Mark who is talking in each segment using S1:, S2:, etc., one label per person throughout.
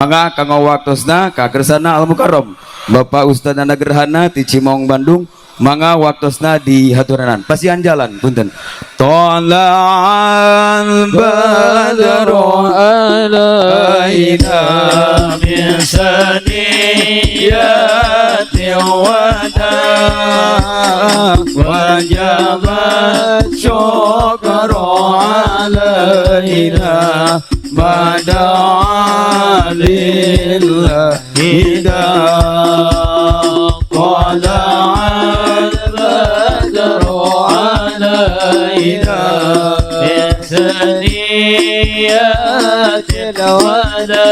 S1: Mangga kanggo waktosna ka kersana Al Mukarram Bapak Ustaz Nanda Gerhana ti Cimong Bandung, mangga waktosna di haturanan pasihan jalan punten. Tola'al badru alaina
S2: min saniyatil wada wajib syukru alaina bada'a lillahi tala'al badru alaina min saniyatil wada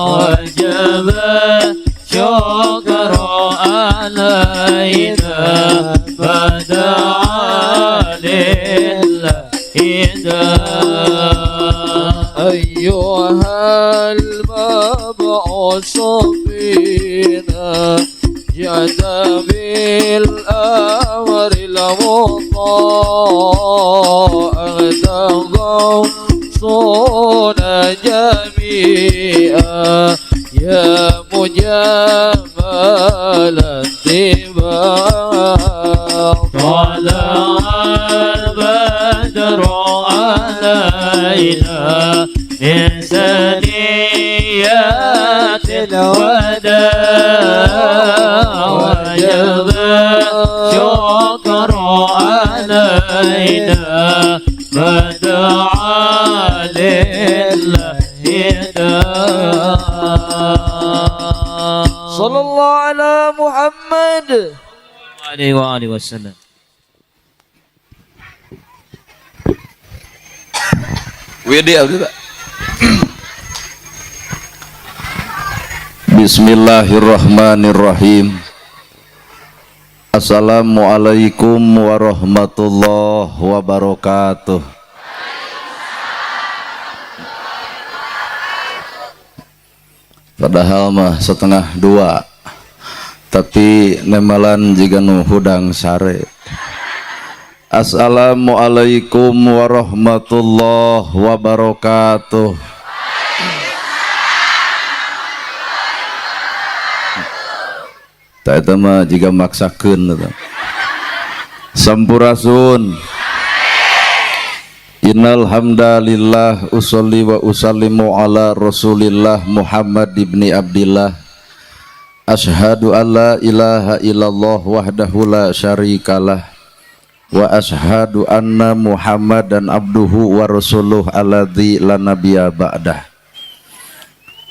S2: wajib syukru alaina bada'a lillahi
S3: أيها المبعوث فينا جئت بالأمر المطاع أنت غوثنا جميعا يا مجمل الاتباع
S2: طلع البدر علينا من ثنيات الوداع وجب الشكر علينا ما دعا لله.
S3: صلى الله على محمد
S2: عليه وآله وسلم.
S1: Widi abdi Pak.
S4: Bismillahirrahmanirrahim. Assalamualaikum warahmatullahi wabarakatuh. Padahal mah 1:30, tapi nemalan jiga nu hudang sare. Assalamualaikum warahmatullahi wabarakatuh. Tak eta mah jiga maksakeun eta. Sampurasun. Innal hamdalillah usolli wa usallimu ala Rasulillah Muhammad ibni Abdillah. Ashhadu an la ilaha illallah wahdahu la syarikalah wa ashhadu anna Muhammadan abduhu wa rasuluh alladzi la nabiyya ba'dah.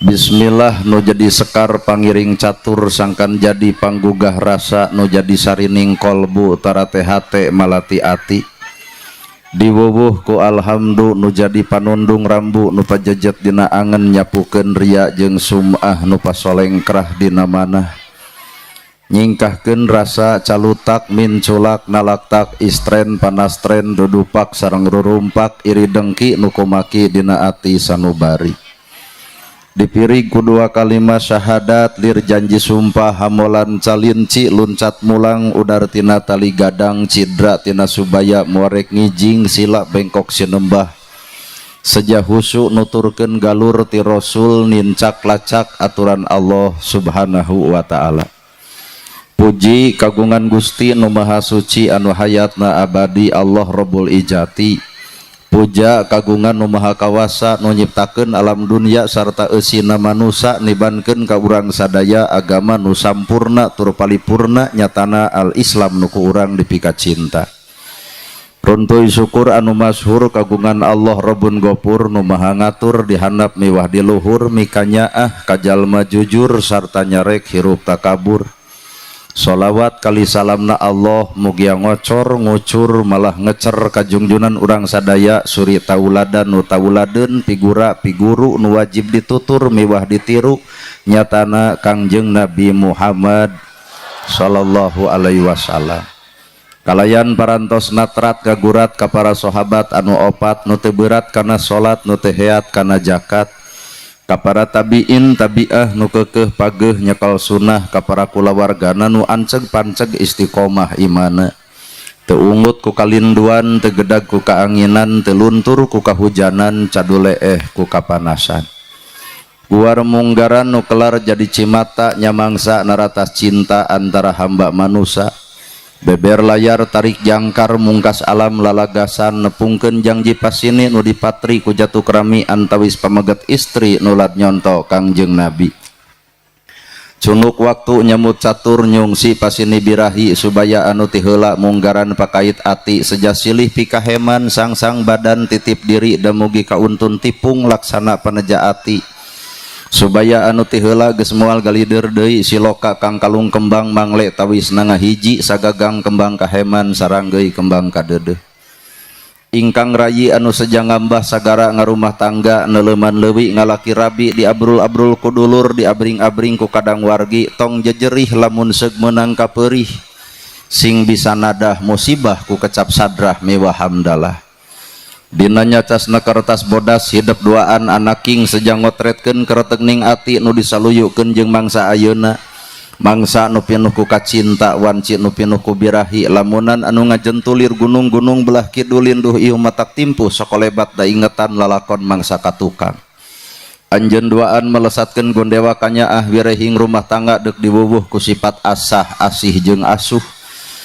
S4: Bismillah nu jadi sekar pangiring catur sangkan jadi panggugah rasa nu jadi sarining kolbu tarate hate malati ati diwuwuh ku alhamdu nu jadi panundung rambu nu pajejet dina angen nyapukeun ria jeung sum'ah nu pasolengkrah dina manah nyingkahkeun rasa calutak minculak nalaktak istren panastren dudupak sareng rurumpak iri dengki nu kumaki dina ati sanubari dipirig ku dua kalimat syahadat lir janji sumpah hamolan calinci luncat mulang udar tina tali gadang cidra tina subaya muarek ngijing sila bengkok sinembah seja husu nuturkeun galur ti rasul nincak lacak aturan Allah subhanahu wa ta'ala. Puji kagungan Gusti nu Maha Suci anu hayatna abadi Allah Rabbul Ijati. Puja kagungan nu Maha Kawasa nu nyiptakeun alam dunya sarta eusina manusa nibankeun ka urang sadaya agama nu sampurna tur palipurna nyatana al-Islam nu ku urang dipika cinta. Runtuy syukur anu masyhur kagungan Allah Rabbun Gopur nu Maha ngatur dihandap miwah di luhur mikanyaah ka jalma jujur sarta nyarek hirup takabur. Sholawat kali salamna Allah mugia ngocor ngucur malah ngecer kajungjunan urang sadaya suri tauladan nu tauladeun pigura piguru nu wajib ditutur miwah ditiru nyatana Kangjeng Nabi Muhammad sallallahu alaihi wasallam. Kalayan parantos natrat kagurat ka para sahabat anu opat nu teu berat kana salat nu teu heat kana zakat ka para tabiin tabiah nu keukeuh pageuh nyekal sunnah ka para kulawargana nu anceg panceg istiqomah imana teu ungut ku kalinduan teu gedag ku kaanginan teu luntur ku kahujanan caduleeh ku kapanasan. Guar munggaran nu kelar jadi cimata nyamangsa naratas cinta antara hamba manusa. Beber layar tarik jangkar mungkas alam lalagasan nepungkeun jangji pasini nu dipatri ku jatuh kerami antawis pameget istri nulat nyonto Kangjeng Nabi. Cunuk waktu nyamut catur nyungsi pasini birahi subaya anu tiheula munggaran pakait ati seja silih pikaheman sangsang badan titip diri damugi kauntun tipung laksana paneja ati subaya anu tiheula geus moal galider deui siloka kang kalung kembang mangle tawis ngahiji sagagang kembang kaheman saranggeuy kembang kadeudeuh ingkang rayi anu seja ngambah sagara ngarumah tangga neleuman leuwi ngalaki rabi diabrul-abrul ku dulur diabring-abring ku kadang wargi tong jejerih lamun seug meunang kapeurih sing bisa nadah musibah ku kecap sadrah mewah hamdalah. Dina nyacasna kertas bodas hidep duaan anaking seja ngotretkeun keretegning ati nu disaluyukeun jeung mangsa ayeuna mangsa nu pinuh ku kacinta wanci nu pinuh ku birahi lamunan anu ngajentulir gunung-gunung belah kidul linduh ieu matak timpuh sakolebat da ingetan lalakon mangsa katukang anjeun duaan melesatkeun gondewa kanyaah wirehing rumah tangga deuk diwuwuh ku sifat asah asih jeung asuh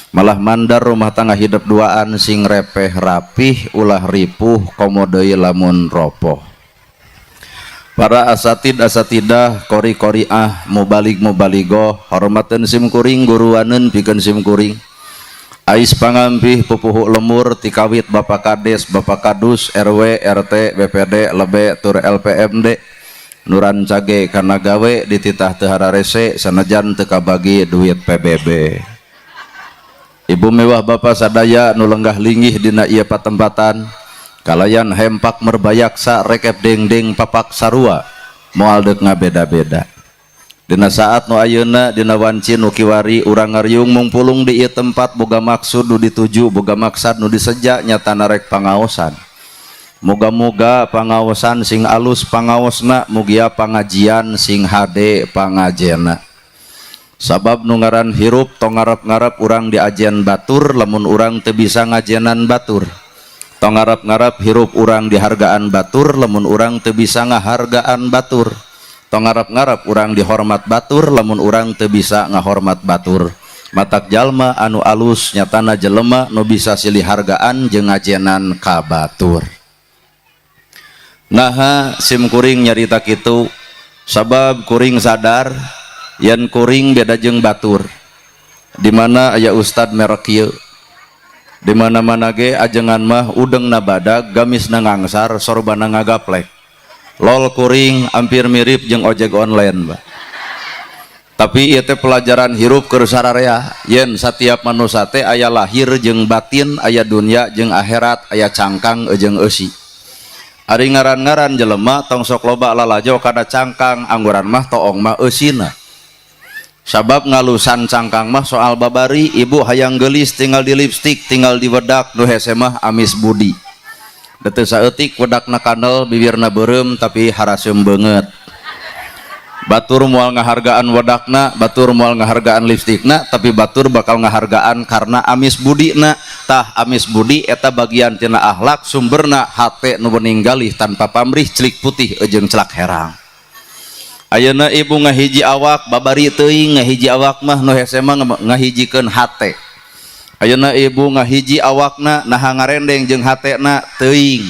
S4: malah mandar rumah tangga hidup duaan sing repeh rapih ulah ripuh komo deui lamun ropoh. Para asatid asatidah qori qoriah mubalig mubaligoh hormateun sim kuring guruaneun pikeun sim kuring ais pangampih pupuhu lemur tikawit Bapak Kades Bapak Kadus RW RT BPD lebe tur LPMD nuran cage kana gawe dititah teu hararese sanajan teu kabagi duit PBB. Ibu mewah bapak sadaya nu lenggah linggih dina ieu patempatan kalayan hempak merbayaksa rekep dengdeng papak sarua moal deuk ngabeda-beda dina saat nu ayeuna dina wanci nu kiwari urang ngariung mungpulung di ieu tempat boga maksud nu dituju boga maksad nu diseja nyatana rek pangaosan. Moga-moga pangaosan sing alus pangaosna mugia pangajian sing hade pangajena sabab nu ngaran hirup tong ngarep-ngarep urang diajian batur lamun urang teu bisa ngajenan batur tong ngarep-ngarep hirup urang dihargaan batur lamun urang teu bisa ngahargaan batur tong ngarep-ngarep urang dihormat batur lamun urang teu bisa ngahormat batur. Matak jalma anu alus nyatana jelema nu bisa silih hargaan jeung ngajenan ka batur. Naha sim kuring nyarita kitu sabab kuring sadar yen kuring beda jeung batur di mana aya ustad merek ieu di mana-mana ge ajengan mah udeng na badag gamisna ngangsar sorbana ngagaplek lol kuring hampir mirip jeung ojek online bah. Tapi ieu teh pelajaran hirup keur sararea yen satiap manusia teh aya lahir jeung batin aya dunia jeung akhirat aya cangkang jeung eusi. Ari ngaran-ngaran jelema tong sok loba lalajo kana cangkang angguran mah toong mah eusina sabab ngalusan cangkang mah soal babari ibu hayang geulis tinggal di lipstik tinggal di wedak nu hese mah amis budi teu saeutik wedakna kandel bibirna beureum tapi haraseum beungeut. Batur moal ngahargaan wedakna batur moal ngahargaan lipstikna tapi batur bakal ngahargaan karena amis budina. Tah amis budi eta bagian tina akhlak sumberna hate nu meninggalih tanpa pamrih celik putih jeung celak herang. Ayeuna ibu ngahiji awak babari teuing ngahiji awak mah nu hese mah ngahijikeun hate. Ayeuna ibu ngahiji awakna naha ngarendeng jeung hatena teuing.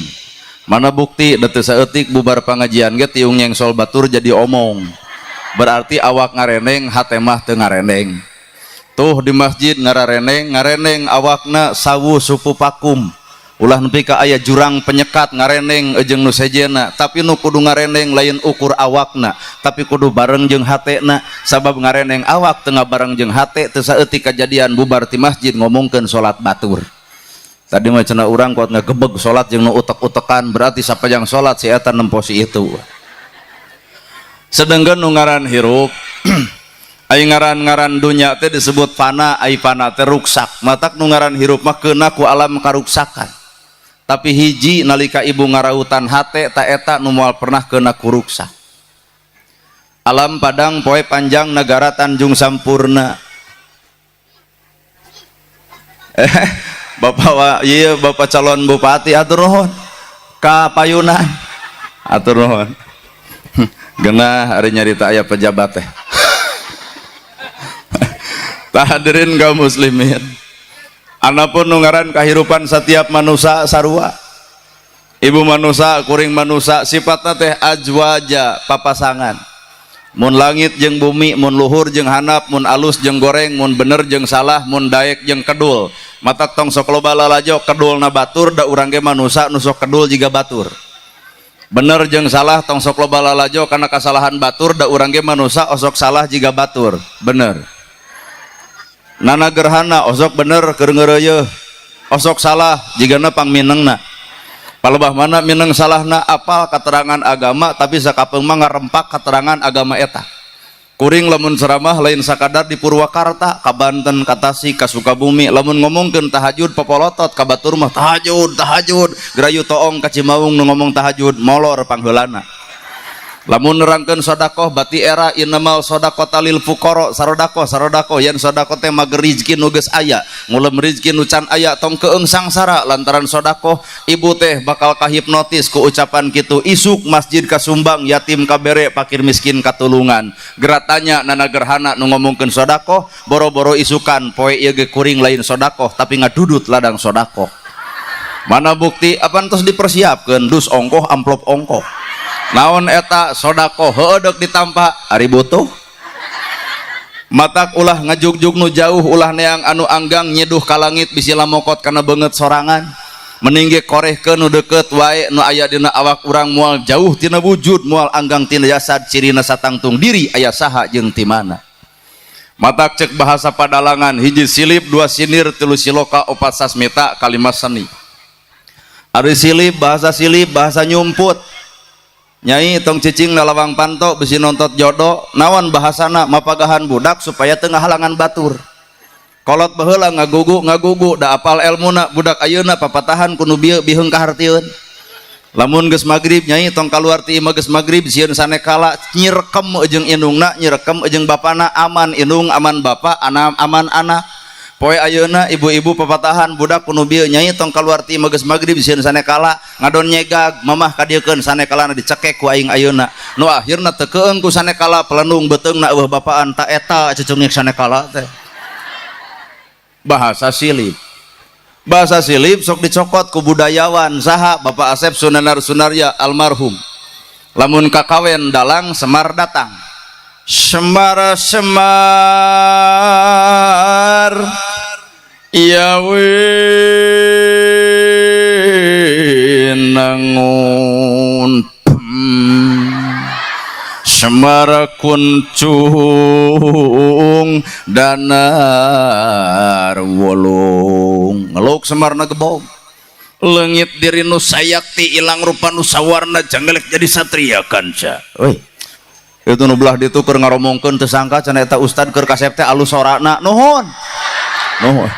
S4: Mana bukti da teu saeutik bubar pangajian ge tiung nyengsol batur jadi omong. Berarti awak ngarendeng hate mah teu ngarendeng. Tuh di masjid ngarareneng ngareneng awakna sawu supu pakum. Ulah nepi ka aya jurang penyekat ngareneng jeung nu sejena tapi nu kudu ngareneng lain ukur awakna tapi kudu bareng jeung hatena sabab ngareneng awak teu bareng jeung hate teu saeutik kajadian bubar ti masjid ngomongkeun salat batur. Tadi mah cenah urang kuat ngagebeg salat jeung nu utek-utekan berarti sapajang salat si eta nempo si itu. Sedengkeun nu ngaran hirup ai ngaran-ngaran dunya teh disebut fana ai fana teh ruksak matak nu ngaran hirup mah keuna ku alam karuksakan. Tapi hiji nalika ibu ngarautan hate ta eta nu moal pernah keuna ku ruksak. Alam padang poe panjang negara Tanjung Sampurna. Bapak wa, iya bapak calon bupati atur nuhun ka payunan atur nuhun. Genah ari nyarita aya pejabat teh. Tah, hadirin kaum muslimin, anapun nu ngaran kahirupan setiap manusia sarua. Ibu manusia, kuring manusia, sifatna teh azwaja, papasangan. Mun langit jeung bumi, mun luhur jeung handap, mun alus jeung goreng, mun bener jeung salah, mun daek jeung kedul. Matak tong sok loba lalajo kedulna batur, da urang ge manusia nu sok kedul jiga batur. Bener jeung salah, tong sok loba lalajo karena kesalahan batur, da urang ge manusia osok salah jiga batur. Bener. Nana gerhana osok bener keur ngeureuyeuh, osok salah jigana pangminengna. Palebah mana mineng salahna? Apal keterangan agama, tapi sakapeung mah ngarempak keterangan agama eta. Kuring lamun ceramah lain sakadar di Purwakarta, ka Banten, ka Tasik, ka Sukabumi. Lamun ngomongkeun tahajud popolotot ka batur mah, "Tahajud, tahajud." Gerayu toong ka Cimaung nu ngomong tahajud, molor pangheulana. Lamun nerangkeun sodakoh bati era innamal sodaqota lil fuqara, sarodakoh sarodakoh, yen sodakoh teh mager rizki nu geus aya, ngulem rizki nu can aya, tong keung sangsara lantaran sodakoh. Ibu teh bakal kahipnotis ku ucapan kitu, isuk masjid kasumbang, yatim kabere, pakir miskin katulungan. Geratanya nana gerhana nu ngomongkeun sodakoh, boro-boro isukan poe ieu ge kuring lain sodakoh, tapi ngadudut ladang sodakoh. Mana bukti? Apan tos dipersiapkeun dus ongkoh, amplop ongkoh. Naon eta? Sodakoh. Heueuh, deuk ditampa ari butuh. Matak ulah ngajugjug nu jauh, ulah neang anu anggang, nyeduh ka langit bisi lamokot kana beungeut sorangan. Mending ge korehkeun nu deukeut wae, nu aya dina awak urang, moal jauh tina wujud, moal anggang tina jasad, cirina satangtung diri aya saha jeung ti mana. Matak cek bahasa padalangan, hiji silip, dua sinir, tilu siloka, opat sasmita, kalima seni. Ari silip, bahasa silip, bahasa nyumput. "Nyai, tong cicing na lawang panto, bisi nontot jodoh." Naon bahasana? Mapagahan budak supaya teu ngahalangan batur. Kolot baheula ngagugu ngagugu, da apal elmuna. Budak ayeuna papatahan ku nu bieu biheung kahartieun. Lamun geus magrib, "Nyai, tong kaluar ti imah geus magrib, sieun sanekala." Nyirekem jeung indungna, nyirekem jeung bapana, aman indung, aman bapak, anak aman anak. Poe ayeuna ibu-ibu papatahan budak ku nu bieu, "Nyai, tong kaluar ti imah geus magrib, sieun sanekala." Ngadon nyegag, "Mamah, kadiekeun, sanekalana dicekek ku aing ayeuna." Nu akhirna teu keung ku sanekala, pelenung beuteungna, eueuh bapaan. Ta eta cecungik sanekala teh. Bahasa silip, bahasa silip sok dicokot ku budayawan saha? Bapak Asep Sunanar Sunarya almarhum. Lamun kakawen dalang Semar datang, "Semar, Semar, ya winangun, Semar kuncung danar wolung." Ngeluk Semar gebog, leungit diri nu sayakti, ilang rupa nu sawarna, janggelek jadi satria kanca. Woi, itu nu belah ditu keur ngaromongkeun, teu sangka cenah eta ustad keur kasep teh alus sorana. Nuhun, nuhun.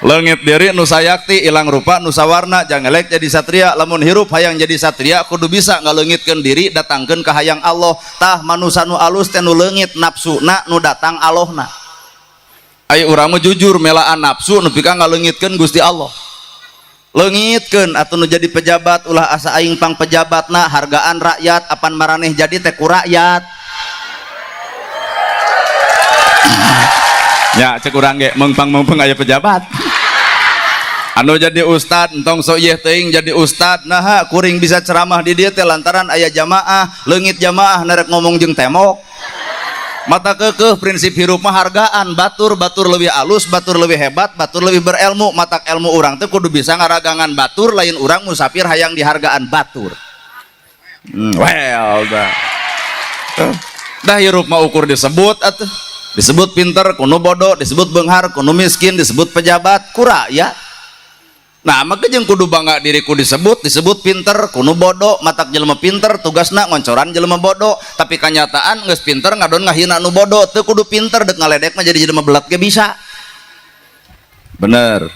S4: Leungit diri nu sayakti, ilang rupa nu sawarna, jangelek jadi satria. Lamun hirup hayang jadi satria, kudu bisa ngaleungitkeun diri, datangkeun ka hayang Allah. Tah, manusa nu alus teh nu leungit nafsuna, nu datang Allahna. Ayo, urang mah jujur melaan nafsu nepi ka ngaleungitkeun Gusti Allah. Leungitkeun atuh. Nu jadi pejabat ulah asa aing pang pejabatna, hargaan rakyat. Apan maraneh jadi teh ku rakyat? Ya, cek urang ge mengpang mengpeng aya pejabat. Anu jadi ustad entong sok yeh teuing jadi ustad. Nah, kuring bisa ceramah di dieu teh lantaran aya jamaah. Leungit jamaah, nerek ngomong jeung temok. Mata kekeh prinsip hirup mah hargaan batur. Batur lebih alus, batur lebih hebat, batur lebih berilmu. Matak ilmu urang teh kudu bisa ngaragangan batur, lain urang musafir hayang dihargaan batur. Well dah. Dah hirup mah ukur disebut atuh. Disebut pinter kuno bodoh, disebut benghar kuno miskin, disebut pejabat ku rakyat. Nah, maka jeung kudu bangga diriku disebut disebut pinter kuno bodoh. Matak jelema pinter tugasna ngoncoran jelema bodoh, tapi kenyataan geus pinter ngadon ngahina nu bodoh. Teu kudu pinter dek ngaledek mah, jadi jelema belat ge bisa. Bener.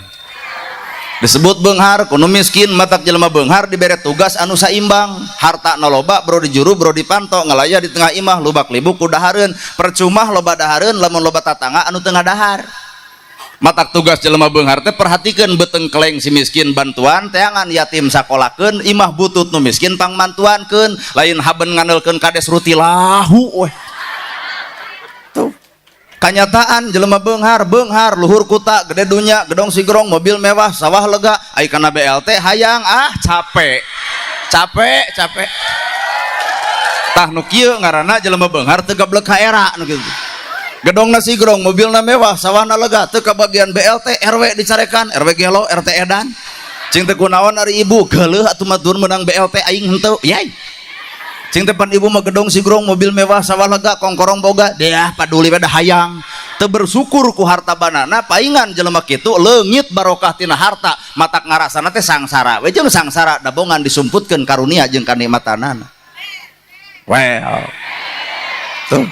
S4: Disebut benghar kuno miskin. Matak jelema benghar dibere tugas anu saimbang. Harta na loba, bro di juru, bro di panto, ngalaya di tengah imah, lubak libuk ku dahareun. Percuma loba dahareun lamun loba tatangga anu tengah dahar. Matak tugas jelema beunghar teh perhatikeun beuteung keleng si miskin bantuan, teangan yatim sakolakeun, imah butut nu miskin pangmantuankeun, lain haben ngandelkeun kades rutilahu weh. Tuh. Kanyataan jelema beunghar, beunghar luhur kuta, gede dunya, gedong sigrong, mobil mewah, sawah lega, ai kana BLT hayang ah capek. Capek, capek. Tah nu kieu ngaranna jelema beunghar teu gablek ka era nu kitu. Gedong nasi grong, mobilna mewah, sawahna lega, teu kabagian BLT, RW dicarekan, RW gelo, RT edan. Cing teh kunaon ari ibu, geuleuh atuh matur menang BLT aing henteu, yai. Cing teh pan ibu mah gedong sigrong, mobil mewah, sawah lega, kongkorong boga, deah paduli we da hayang. Teu bersyukur ku harta banana, paingan jelema kitu leungit barokah tina harta, matak ngarasana teh sangsara. We jeung sangsara dabongan disumputkeun karunia jeung kanikmatanana. Well. Tuh.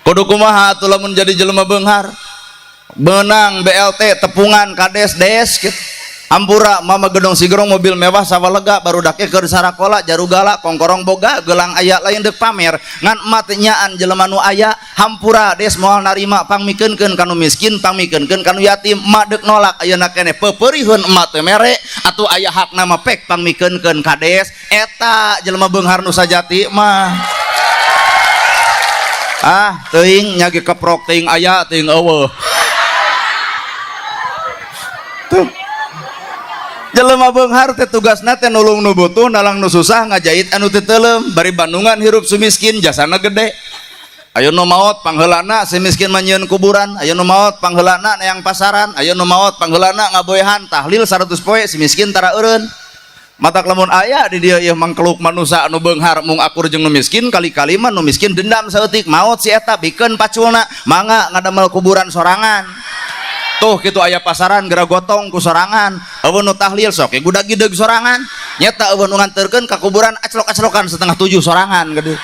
S4: Kudu kumaha atuh lamun jadi jelema beunghar? Beunang BLT tepungan kades des gitu. Hampura mama gedong sigrong mobil mewah sawah lega baru dake keur sarakola jarugala kongkorong boga gelang aya lain deuk pamer ngan emak teh nyaan jelema nu aya hampura des moal narima pangmikeunkeun ka nu miskin pangmikeunkeun ka nu yatim emak deuk nolak ayeuna keneh peupeuriheun emak teh mere atuh aya hakna mah pek pangmikeunkeun kades eta jelema beunghar nu sajati mah. Ah teuing nyage keprok teuing aya teuing eueuh. Tuh. Jelema beunghar teh tugasna teh nulung nu butuh, nalang nu susah, ngajait anu teu teuleum, bari Bandungan hirup sumiskin jasana gede. Ayo nu maot pangheulana si miskin mah nyieun kuburan, ayo nu maot pangheulana neang pasaran, ayo nu maot pangheulana ngaboehan tahlil 100 poe si miskin tara eureun. Matak lamun aya di dieu ieu mangkeluk manusa anu beunghar mung akur jeung nu miskin kali-kali mah nu miskin dendam saeutik maot si eta bikeun paculna mangga ngadamel kuburan sorangan. Tuh kitu aya pasaran geura gotong ku sorangan, eueuh nu tahlil sok ge gudag gideug sorangan, nyeta eueuh nu nganterkeun ka kuburan aclok-aclokan 6:30 sorangan gede.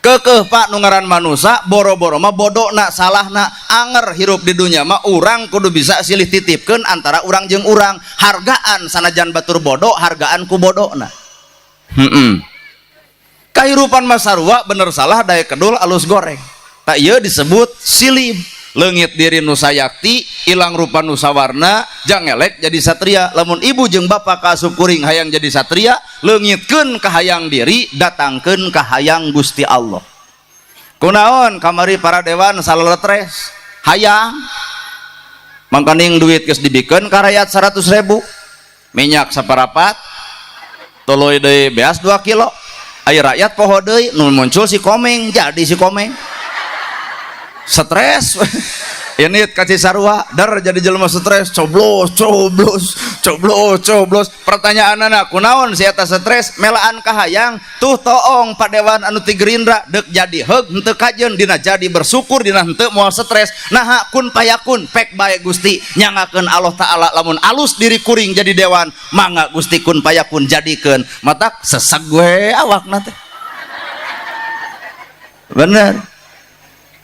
S4: Kekeh Pak nu ngaran manusa boro-boro mah bodona salahna anger hirup di dunya mah urang kudu bisa silih titipkeun antara urang jeung urang hargaan sanajan batur bodo hargaan ku bodona. Kahirupan mah sarua bener salah daek kedul alus goreng. Tak ieu disebut silib. Leungit diri nu sayakti ilang rupa nu sawarna jangelek jadi satria. Lamun ibu jeung bapa kaasup kuring hayang jadi satria leungitkeun kahayang diri datangkeun kahayang Gusti Allah. Kunaon kamari para dewan salaletres hayang mangkaning duit geus dibikeun ka rakyat 100.000 minyak saparapat tuluy deui beas 2 kilo aya rakyat poho deui nu muncul si Komeng jadi si Komeng stres. Ini ka Cisarua dar jadi jelema stres coblos coblos coblos coblos. Pertanyaanana kunaon si eta stres melaan kahayang tuh toong padewan anu ti Gerindra deuk jadi heug henteu kajeun dina jadi bersyukur dina henteu moal stres naha kun payakun pek bae Gusti nyangakeun Allah Taala lamun alus diri kuring jadi dewan mangga Gusti kun payakun jadikeun matak seseg we awakna teh. Bener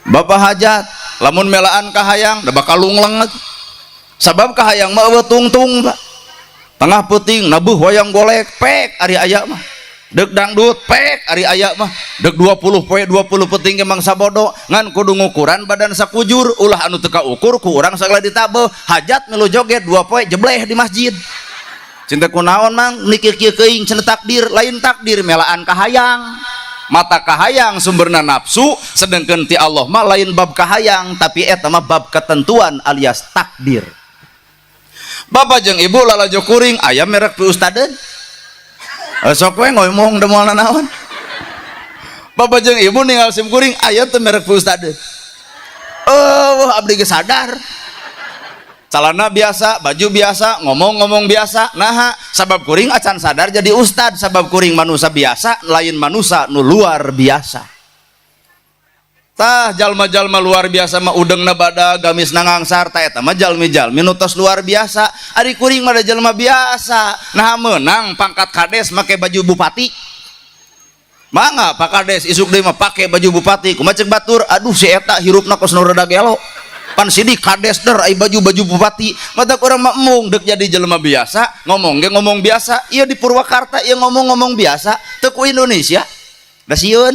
S4: Bapak hajat lamun melaan kahayang da bakal lungleng sabab kahayang mah eueuh tungtung Pak tengah peuting nabuh wayang golek pek ari aya mah deuk dangdut pek ari aya mah deuk 20 poe 20 peuting ge mangsa bodo ngan kudu ngukuran badan sakujur ulah anu teu kaukur ku urang sagala ditabeuh hajat milu joget 2 poe jebleh di masjid cinta kunaon mang mikir kieu keuing cenah takdir lain takdir melaan kahayang. Mata kahayang sumberna nafsu sedangkan ti Allah mah lain bab kahayang tapi eta mah bab ketentuan alias takdir. Bapak jeung ibu lalajo kuring aya merek pi ustadeun sok we ngomong da moal nanaon. Bapak jeung ibu ninggal sim kuring aya teu merek pi ustadeun eueuh abdi geus sadar calana biasa, baju biasa, ngomong-ngomong biasa. Naha sabab kuring acan sadar jadi ustad sabab kuring manusia biasa lain manusia nu luar biasa. Tah jalma-jalma luar biasa mah udengna badag gamisna ngangsar tah eta mah jalmi-jalmi nu tos luar biasa. Ari kuring mah da jalma biasa. Naha meunang pangkat kades make baju bupati. Mangga Pak Kades isuk deui mah pake baju bupati. Kumaha ceuk batur? Aduh si eta hirupna kos nu rada gelo. Pan sidik kades der ai baju-baju bupati. Matak urang mah embung deuk jadi jelema biasa, ngomong ge ngomong biasa. Ieu di Purwakarta ieu ngomong-ngomong biasa, teu ku Indonesia. Da sieun.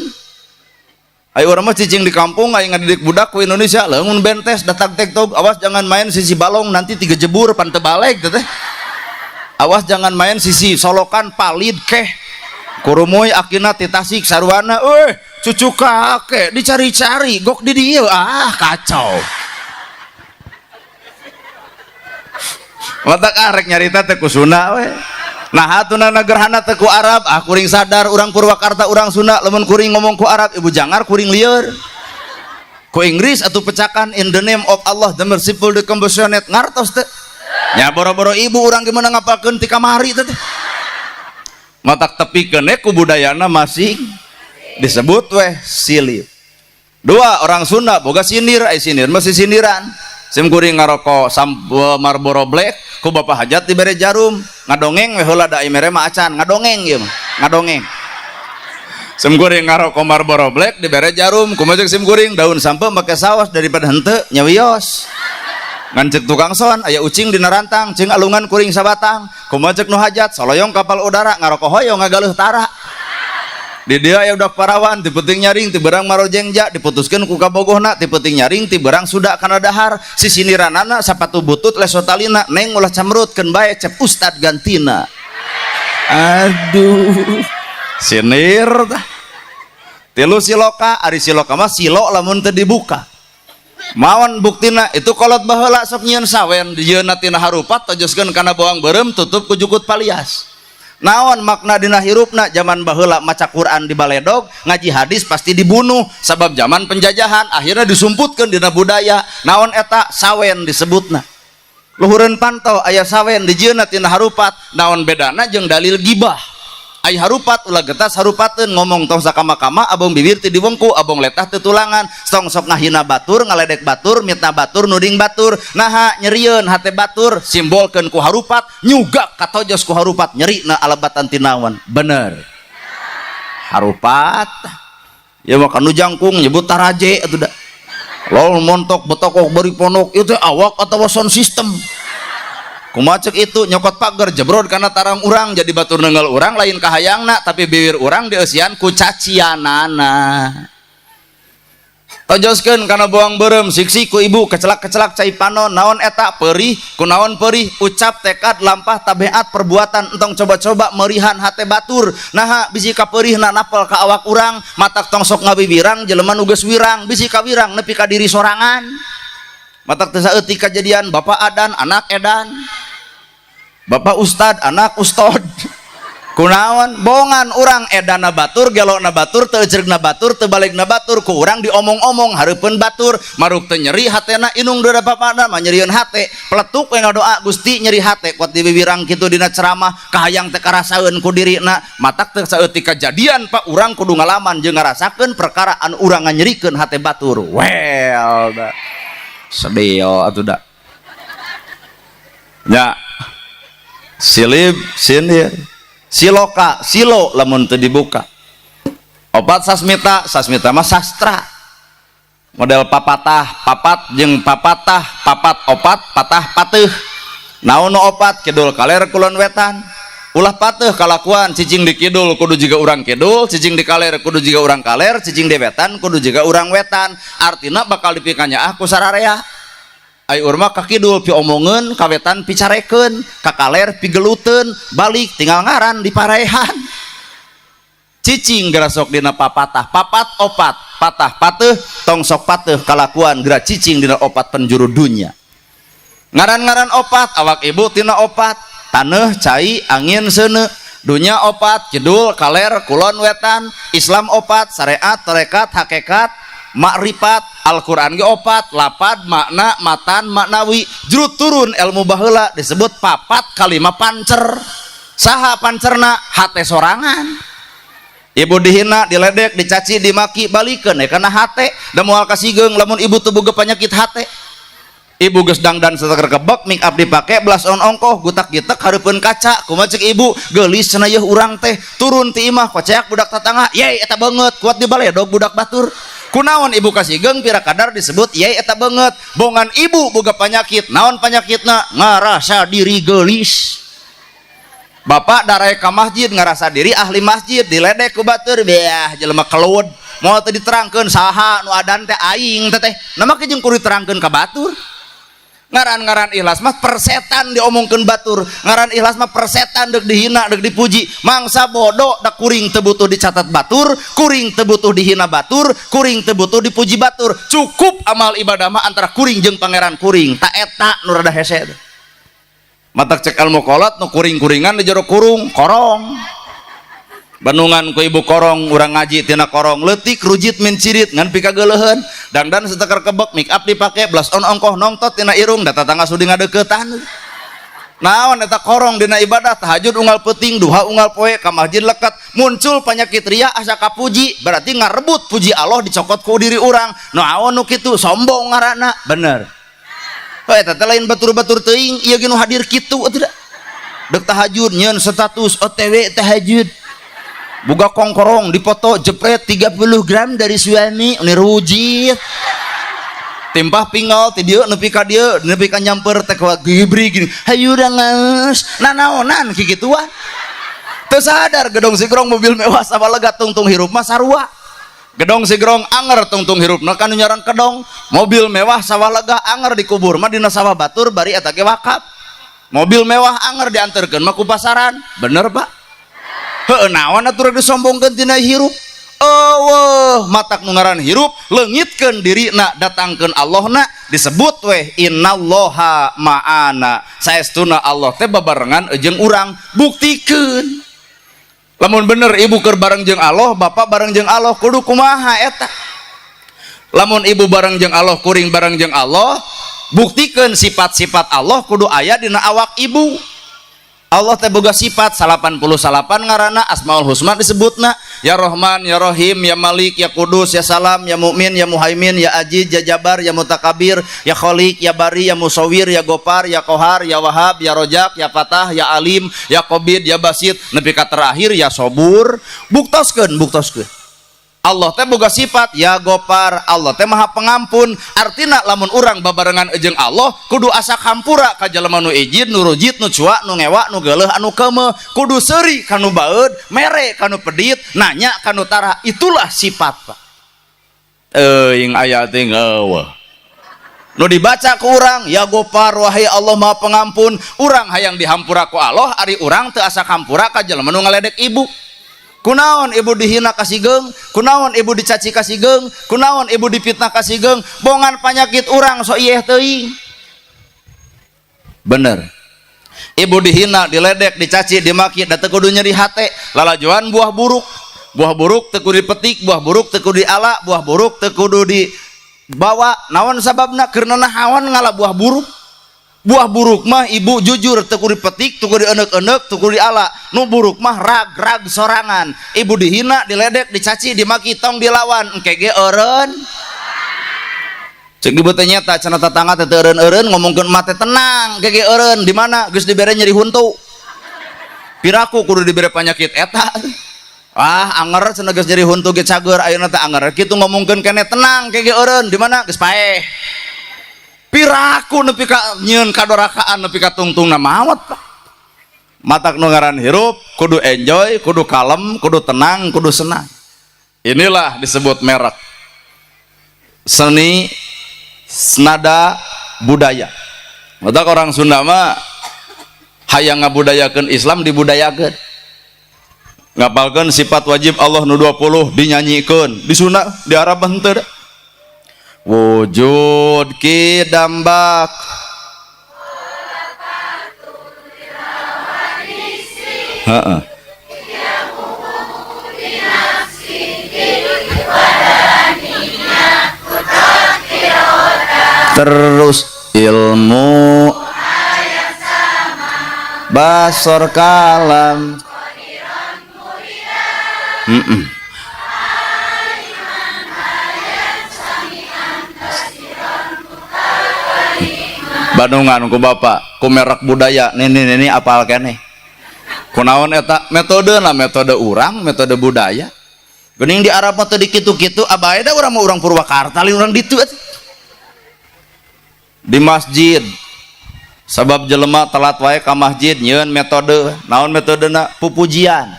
S4: Ayo urang mah cicing di kampung aing ngadidik budak ku Indonesia leungun bentes datang TikTok, awas jangan main sisi balong nanti tiga jebur pan teu baleg teh. Awas jangan main sisi solokan palid keh. Kurumuy akina ti Tasik sarwana euy cucu kakek dicari-cari gok di dieu ah kacau. Matak arek nyarita teh ku Sunda we. Nah hatunana gerhana teh ku Arab, ah kuring sadar urang Purwakarta urang Sunda lamun kuring ngomong ku Arab ibu jangar kuring lieur. Ku Inggris atuh pecakan in the name of Allah the merciful the compassionate ngartos teh. Nya boro-boro ibu urang gimana ngapalkeun ti kamari teh. Matak tepikeun ku budayana masing disebut weh silip. Dua orang Sunda boga sindir, ai sindir mah sindiran. Sim kuring ngarokok Marlboro Black ku bapak hajat dibere jarum ngadongeng we heula da mere mah acan ngadongeng ieu mah ngadongeng. Sim kuring ngarokok Marlboro Black dibere jarum kumaha cek sim kuring daun sampe make saos daripada henteu nyawios. Ngan cek tukang son aya ucing dina rantang jeung alungan kuring sabatang kumaha cek nu hajat soloyong kapal udara ngarokok hoyong ngagaleuh tara. Di dia aya udah parawan ti penting nyaring ti berang marojengja diputuskeun ku kabogohna ti penting nyaring ti berang suda kana dahar sisiniranana sapatu butut lesotalina neng ulah camrut keun bae cep ustad gantina. Aduh sinir tah. Tilu siloka ari siloka mah silo lamun teu dibuka. Maon buktina itu kolot baheula sok nyieun sawen dijieunna tina harupat tojoskeun kana bawang beureum tutup ku jukut palias. Naon makna dina hirupna zaman baheula maca Quran di baledog ngaji hadis pasti dibunuh sabab zaman penjajahan akhirnya disumputkeun dina budaya. Naon eta sawen disebutna. Luhureun panto aya sawen dijieunna tina harupat naon bedana jeung dalil gibah. Ai harupat ulah getas harupateun ngomong tong sakama-kama abong bibir teu diwengku abong letah teu tulangan tong sok ngahina batur ngaledek batur mitna batur nuding batur naha nyerieun hate batur simbolkeun ku harupat nyugak katojos ku harupat nyerina alebatan tinawan bener harupat ya mah kanu jangkung nyebut taraje atuh da lol montok betokok bari pondok ieu teh awak atawa sound system. Kumaha cek itu nyokot pagar jebrod karena tarang urang jadi batur nenggal urang lain kahayangna tapi bibir urang dieusian ku cacianana. Tojoskeun kana bawang beureum siksi ku ibu kecelak-kecelak cai panon naon eta perih kunaon perih ucap tekad lampah tabeat perbuatan entong coba-coba merihan hate batur naha bisi kaperihna napel ka awak urang matak tong sok ngabibirang jelema nu geus wirang bisi kawirang nepi ka diri sorangan. Matak teu saeutik kajadian bapak adan anak edan bapak ustad anak ustod kunaon bongan urang edana batur gelokna batur teu eceurna batur teu balegna batur ku urang diomong-omong hareupeun batur maruk teu nyeri hatena inung deuda bapana mah nyerieun hate peletuk we ngadoa Gusti nyeri hate kuat diwiwirang kitu dina ceramah kahayang teh karasaeun ku dirina matak teu saeutik kajadian pak urang kudu ngalaman jeung ngarasakeun perkara anu urang nganyerikeun hate batur well da sedih atuh da nya silib sindir siloka silo lamun teu dibuka. Opat sasmita sasmita mah sastra model papatah papat jeung papatah papat opat patah pateuh naon nu opat kidul kaler kulon wetan ulah pateuh kalakuan cicing di kidul kudu jiga urang kidul cicing di kaler kudu jiga urang kaler cicing di wetan kudu jiga urang wetan artina bakal dipikanya ah ku sararea. Ai urang mah ka kidul piomongeun ka wetan picarekeun ka kaler pigeluteun balik tinggal ngaran di parehan cicing gerasok dina papatah papat opat patah pateuh tong sok pateuh kalakuan geura cicing dina opat penjuru dunya ngaran-ngaran opat awak ibu tina opat taneuh cai angin seuneu dunya opat kidul kaler kulon wetan Islam opat syariat tarekat hakikat makrifat Al-Qur'an ge opat lapad makna matan maknawi juru turun ilmu baheula disebut papat kalima pancer saha pancerna hate sorangan ibu dihina diledek dicaci dimaki balikeun we kana hate da moal kasigeung lamun ibu teu boga penyakit hate ibu geus dangdan sateker kebek make up dipake blush on ongkoh gutak gitek hareupeun kaca kumaha cek ibu geulis cenah yeuh urang teh turun ti imah koceak budak tetangga yey eta beungeut kuat di baledog budak batur kunaon ibu kasigeung pira kadar disebut yey eta beungeut bongan ibu boga penyakit naon penyakitna ngarasa diri geulis bapak daraek ka masjid ngarasa diri ahli masjid diledek ku batur beah jelema kelud Moal teu diterangkeun saha nu adan teh aing teh teh. Nah make jeung kudu diterangkeun ka batur. Ngaran-ngaran ikhlas mah persetan diomongkeun batur. Ngaran ikhlas mah persetan deuk dihina deuk dipuji. Mangsa bodoh da kuring teu butuh dicatat batur, kuring teu butuh dihina batur, kuring teu butuh dipuji batur. Cukup amal ibadah mah antara kuring jeung pangeran kuring. Ta eta nu rada hese teh. Matak cek ilmu kolot nu kuring-kuringan di jero kurung korong. Bandungan ku ibu korong urang ngaji tina korong leutik rujit min cirit ngan pikageuleuheun dangdan seteker kebek make up dipake blush on ongkoh nongtot tina irung da tatangga sudi ngadeukeutan. Naon eta korong dina ibadah tahajud unggal peuting duha unggal poe ka masjid leket muncul penyakit ria asa kapuji berarti ngarebut puji Allah dicokot ku diri urang. Naon nu kitu sombong ngaranna bener. Oh eta teh lain batur-batur teuing ieu ge nu hadir kitu atuh da. Deuk tahajud nyeun status OTW tahajud. Buka kongkorong dipoto jepret 30 gram dari suami ini rujit timpah pinggal ti dieu nepi ka dieu nepi ka nyamper teh gibri gini hayu geus nanaonan kikituan teu sadar gedong sigrong mobil mewah sama lega tungtung hirup mah sarua gedong sigrong anger tungtung hirup na kanu nyarang kedong mobil mewah sawah lega anger dikubur mah dina sawah batur bari eta ge wakaf mobil mewah anger diantarkeun mah ku pasaran bener Pak. Heueuh naon atuh rek disombongkeun tina hirup. Eueuh matak nu ngaran hirup leungitkeun dirina datangkeun Allahna disebut weh innallaha ma'ana saestuna Allah teh babarengan jeung urang buktikeun lamun bener ibu keur bareng jeung Allah bapak bareng jeung Allah kudu kumaha eta lamun ibu bareng jeung Allah kuring bareng jeung Allah buktikeun sifat-sifat Allah kudu aya dina awak ibu. Allah teh boga sifat 88 ngaranna Asmaul Husna disebutna ya Rahman ya Rahim ya Malik ya Kudus ya Salam ya Mukmin ya Muhaimin ya Aziz ya Jabar ya Mutakabir ya Khalik ya Bari ya Musawwir ya Gopar ya Kohar ya Wahab ya Rojak ya Fatah ya Alim ya Qabid ya Basit nepi ka terakhir ya Sobur. Buktoskeun buktoskeun Allah teh boga sifat ya Gopar Allah teh maha pengampun artina lamun urang babarengan jeung Allah kudu asa hampura ka jelema nu ijid nu rujit nu cuak nu ngewa nu geuleuh anu keumeuh kudu seuri ka nu baeud mere ka nu pedit nanya ka nu tara itulah sifat Pak. Euing aya teh eueuh nu dibaca ku urang ya Gopar wahai Allah maha pengampun urang hayang dihampura ku Allah ari urang teu asa hampura ka jelema nu ngaledek ibu. Kunaon ibu dihina kasigeung, kunaon ibu dicaci kasigeung, kunaon ibu dipitnah kasigeung, bongan panyakit urang so ieu teuing. Bener. Ibu dihina, diledek, dicaci, dimaki, da teu kudu nyeri hate, lalajoan buah buruk. Buah buruk teu kudu dipetik, buah buruk teu kudu diala, buah buruk teu kudu dibawa. Naon sababna? Keur nanahaon ngala buah buruk. Buah buruk mah ibu jujur teu kudu dipetik, teu kudu dieneuk-eneuk, teu kudu diala. Nu buruk mah rag-rag sorangan. Ibu dihina, diledek, dicaci, dimaki, tong dilawan, engke ge eureun. Cek ibu teh nyata cenah tetangga teh teu eureun-eureun ngomongkeun emak teh tenang, engke ge eureun. Di mana geus dibere nyeri huntu. Piraku kudu dibere panyakit eta. Ah, anger cenah geus nyeri huntu ge cager ayeuna teh anger. Kitu ngomongkeun keneh tenang, engke ge eureun. Di mana geus paeh. Piraku nepi ka nyieun kadorakaan nepi ka tungtungna maot Pak. Matak nu ngaran hirup kudu enjoy, kudu kalem, kudu tenang, kudu senang. Inilah disebut merek. Seni nada budaya. Matak orang Sunda mah hayang ngabudayakeun Islam dibudayakeun. Ngapalkeun sifat wajib Allah nu 20 dinyanyikeun. Di Sunda di Arab mah henteu da. Wujud kidambak heeh. Terus ilmu basor kalam. Bandungan ku bapak ku merek budaya nini-nini apal keneh kunaon eta metode lah metode urang metode budaya geuning di Arab mah teu dikitu-kitu abae da urang mah urang Purwakarta lain urang ditu atuh. Di masjid sabab jelema telat wae ka masjid nyieun metode naon metodena pupujian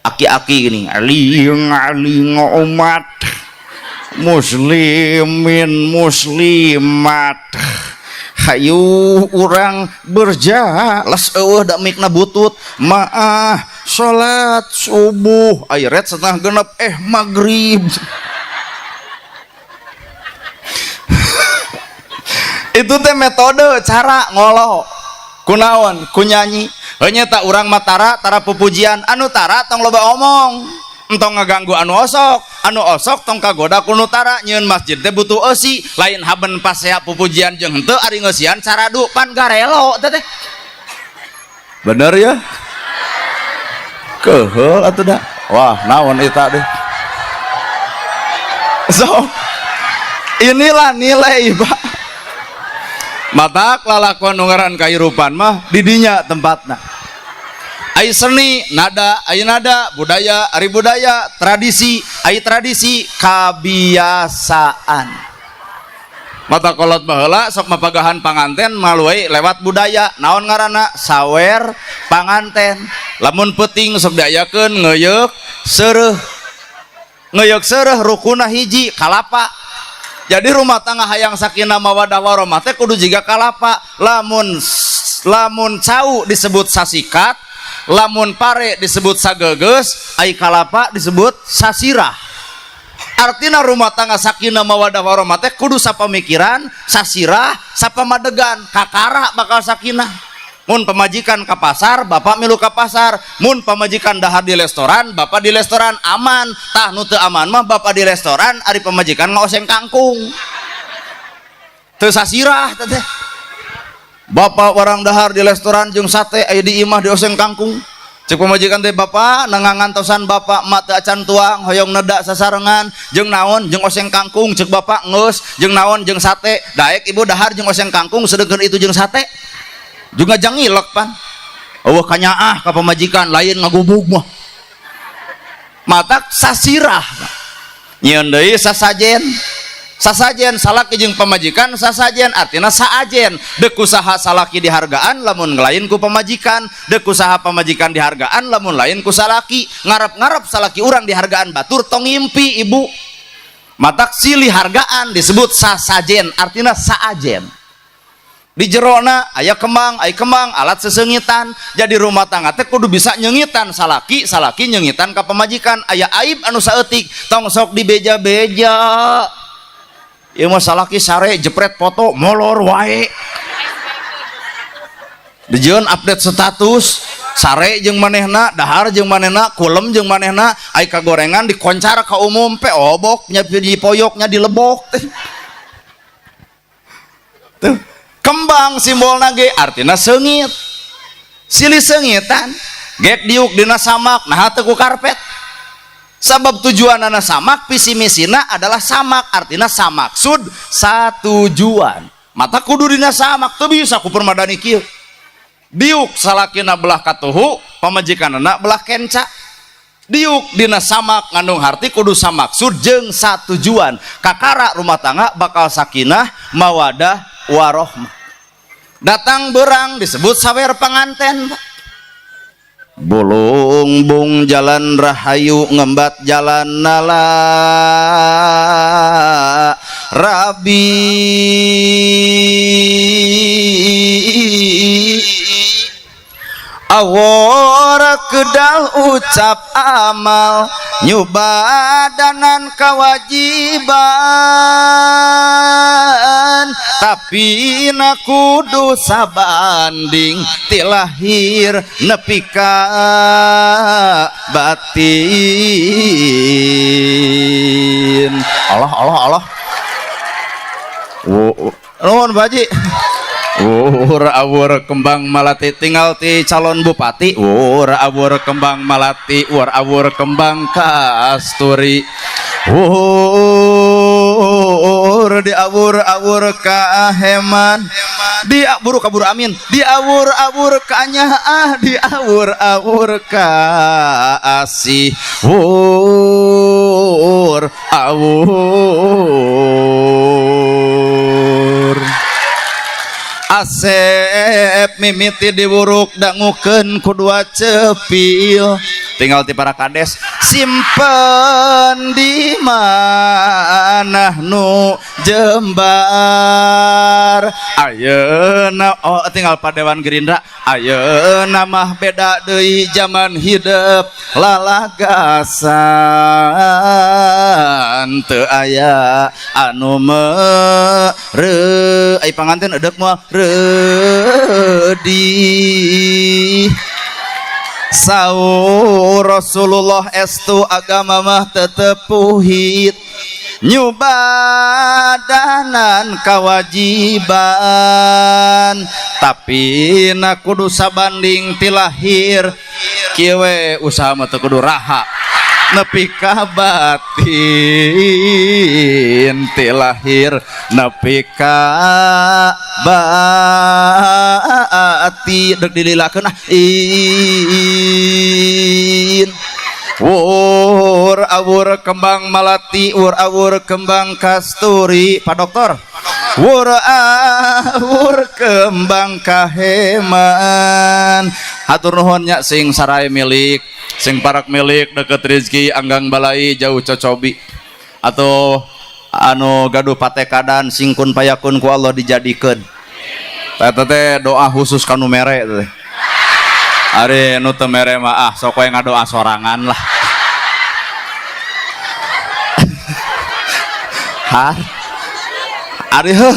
S4: Aki-aki gini, aling-aling umat muslimin muslimat, hayu urang berjalas eueuh da mikna butut maah salat subuh aya ret 5:30 maghrib. Itu teh metode cara ngolo kunaon ku nyanyi. Heuh nya urang mah tara pupujian, anu tara tong loba omong, entong ngaganggu anu osok tong kagoda ku nu tara. Nyieun masjid teh butuh eusi, lain haben pasea pupujian jeung henteu ari ngeusian caradu pan garelo teh teh. Bener ya? Keheul atuh da. Wah, naon eta deh. So, inilah nilai, Pak. Matak lalakon nu ngaran kahirupan mah di dinya tempatna. Ai seni nada, ai nada budaya, ari budaya tradisi, ai tradisi kabiasaan. Mata kolot baheula sok mapagahan panganten maluai lewat budaya. Naon ngaranna? Sawer panganten. Lamun peuting sok diayakeun ngeuyeuk seureuh. Ngeuyeuk seureuh rukunna hiji kalapa. Jadi rumah tangga hayang sakinah mawadah warahmah teh kudu jiga kalapa. Lamun cau disebut sasikat, lamun pare disebut sageges, ai kalapa disebut sasirah. Artina rumah tangga sakinah mawadah warahmah teh kudu sapamikiran, sasirah, sapamadegan, kakara bakal sakinah. Mun pamajikan ka pasar, bapak milu ka pasar. Mun pamajikan dahar di restoran, bapak di restoran aman. Tah nu teu aman mah bapak di restoran ari pamajikan ngaoseng kangkung. Teu sasirah teh teh. Bapak warang dahar di restoran jeung sate aya di imah dioseng kangkung. Cek pamajikan teh bapak nangantosan bapak mak teu acan tuang hoyong nedak sasarengan jeung naon jeung oseng kangkung. Cek bapak geus jeung naon jeung sate. Daek ibu dahar jeung oseng kangkung sedengkeun itu jeung sate. Juga jangilek pan. Eueuh kanyaah ka pamajikan lain ngagubug mah. Matak sasirah. Nyieun deui sasajen. Sasajen salaki jeung pamajikan sasajen artina saajen. Deuk usaha salaki dihargaan lamun lain ku pamajikan, deuk usaha pamajikan dihargaan lamun lain ku salaki. Ngarep-ngarep salaki urang dihargaan batur tong ngimpi ibu. Matak silih hargaan disebut sasajen artina saajen. Di jerona aya kembang, aya kembang alat sesengitan. Jadi rumah tangga teh kudu bisa nyengitan salaki, salaki nyengitan ka pamajikan. Aya aib anu saeutik tong sok dibeja-beja. Ieu mah salaki sare jepret foto molor wae. Dijieun update status sare jeung manehna, dahar jeung manehna, kulem jeung manehna, ai kagorengan dikoncar ka umum pe obok nya dipoyok nya dilebok teh. Tuh. Kembang simbolna ge artina seungit. Silih seungitan, gek diuk dina samak naha teu ku karpet. Sabab tujuanana samak, visi misina adalah samak, artina samaksud satujuan. Mata kudu dina samak teu bisa ku permadani kieu. Diuk salakina belah katuhu, pamajikanana belah kenca. Diuk dina samak ngandung harti kudu samaksud jeung satujuan. Kakara rumah tangga bakal sakinah, mawadah, warohmah. Datang berang disebut sawer panganten. Bulung bung jalan rahayu ngembat jalan nala rabi. Awara kedal ucap amal nyubadanan kewajiban, tapi na kudu sabanding tilahir nepi ka batin. Allah Allah Allah. Nuhun Pak Haji. Wur awur kembang malati tinggal ti calon bupati. Wur awur kembang malati, wur awur kembang kasturi. Wur di awur-awur kaheman, di abur kabur amin, di awur-awur kanyaah, di awur-awur kaasih. Wur awur Asep mimiti diwuruk dangukeun ku dua cepil. Tinggal ti para kades simpen di mana nu jembar ayeuna. Oh, tinggal Padewan Gerindra ayeuna mah beda deui zaman, hidep lalagasan, teu aya anu mere ai panganten eudek moal reudi. Saur Rasulullah estu agama mah tetep puhit, nyubadanan kewajiban, tapi na kudu sabanding ti lahir. Kieu we usaha mah teu kudu raha nepi ka batin, ti lahir nepi ka bati. Dek dililakeun ah in. Wur awur kembang malati, wur awur kembang kasturi, Pak Dokter, wur awur kembang kaheman. Hatur nuhun nya, sing sarai milik, sing parak milik, deket rezeki, anggang balai, jauh cocobi. Atau anu gaduh patekadan, sing kun payakun ku Allah dijadikeun. Eta teh doa khusus kanu mere teh. Ari nu teu mere mah ah sok we ngadoa sorangan lah. Har. Ari heuh.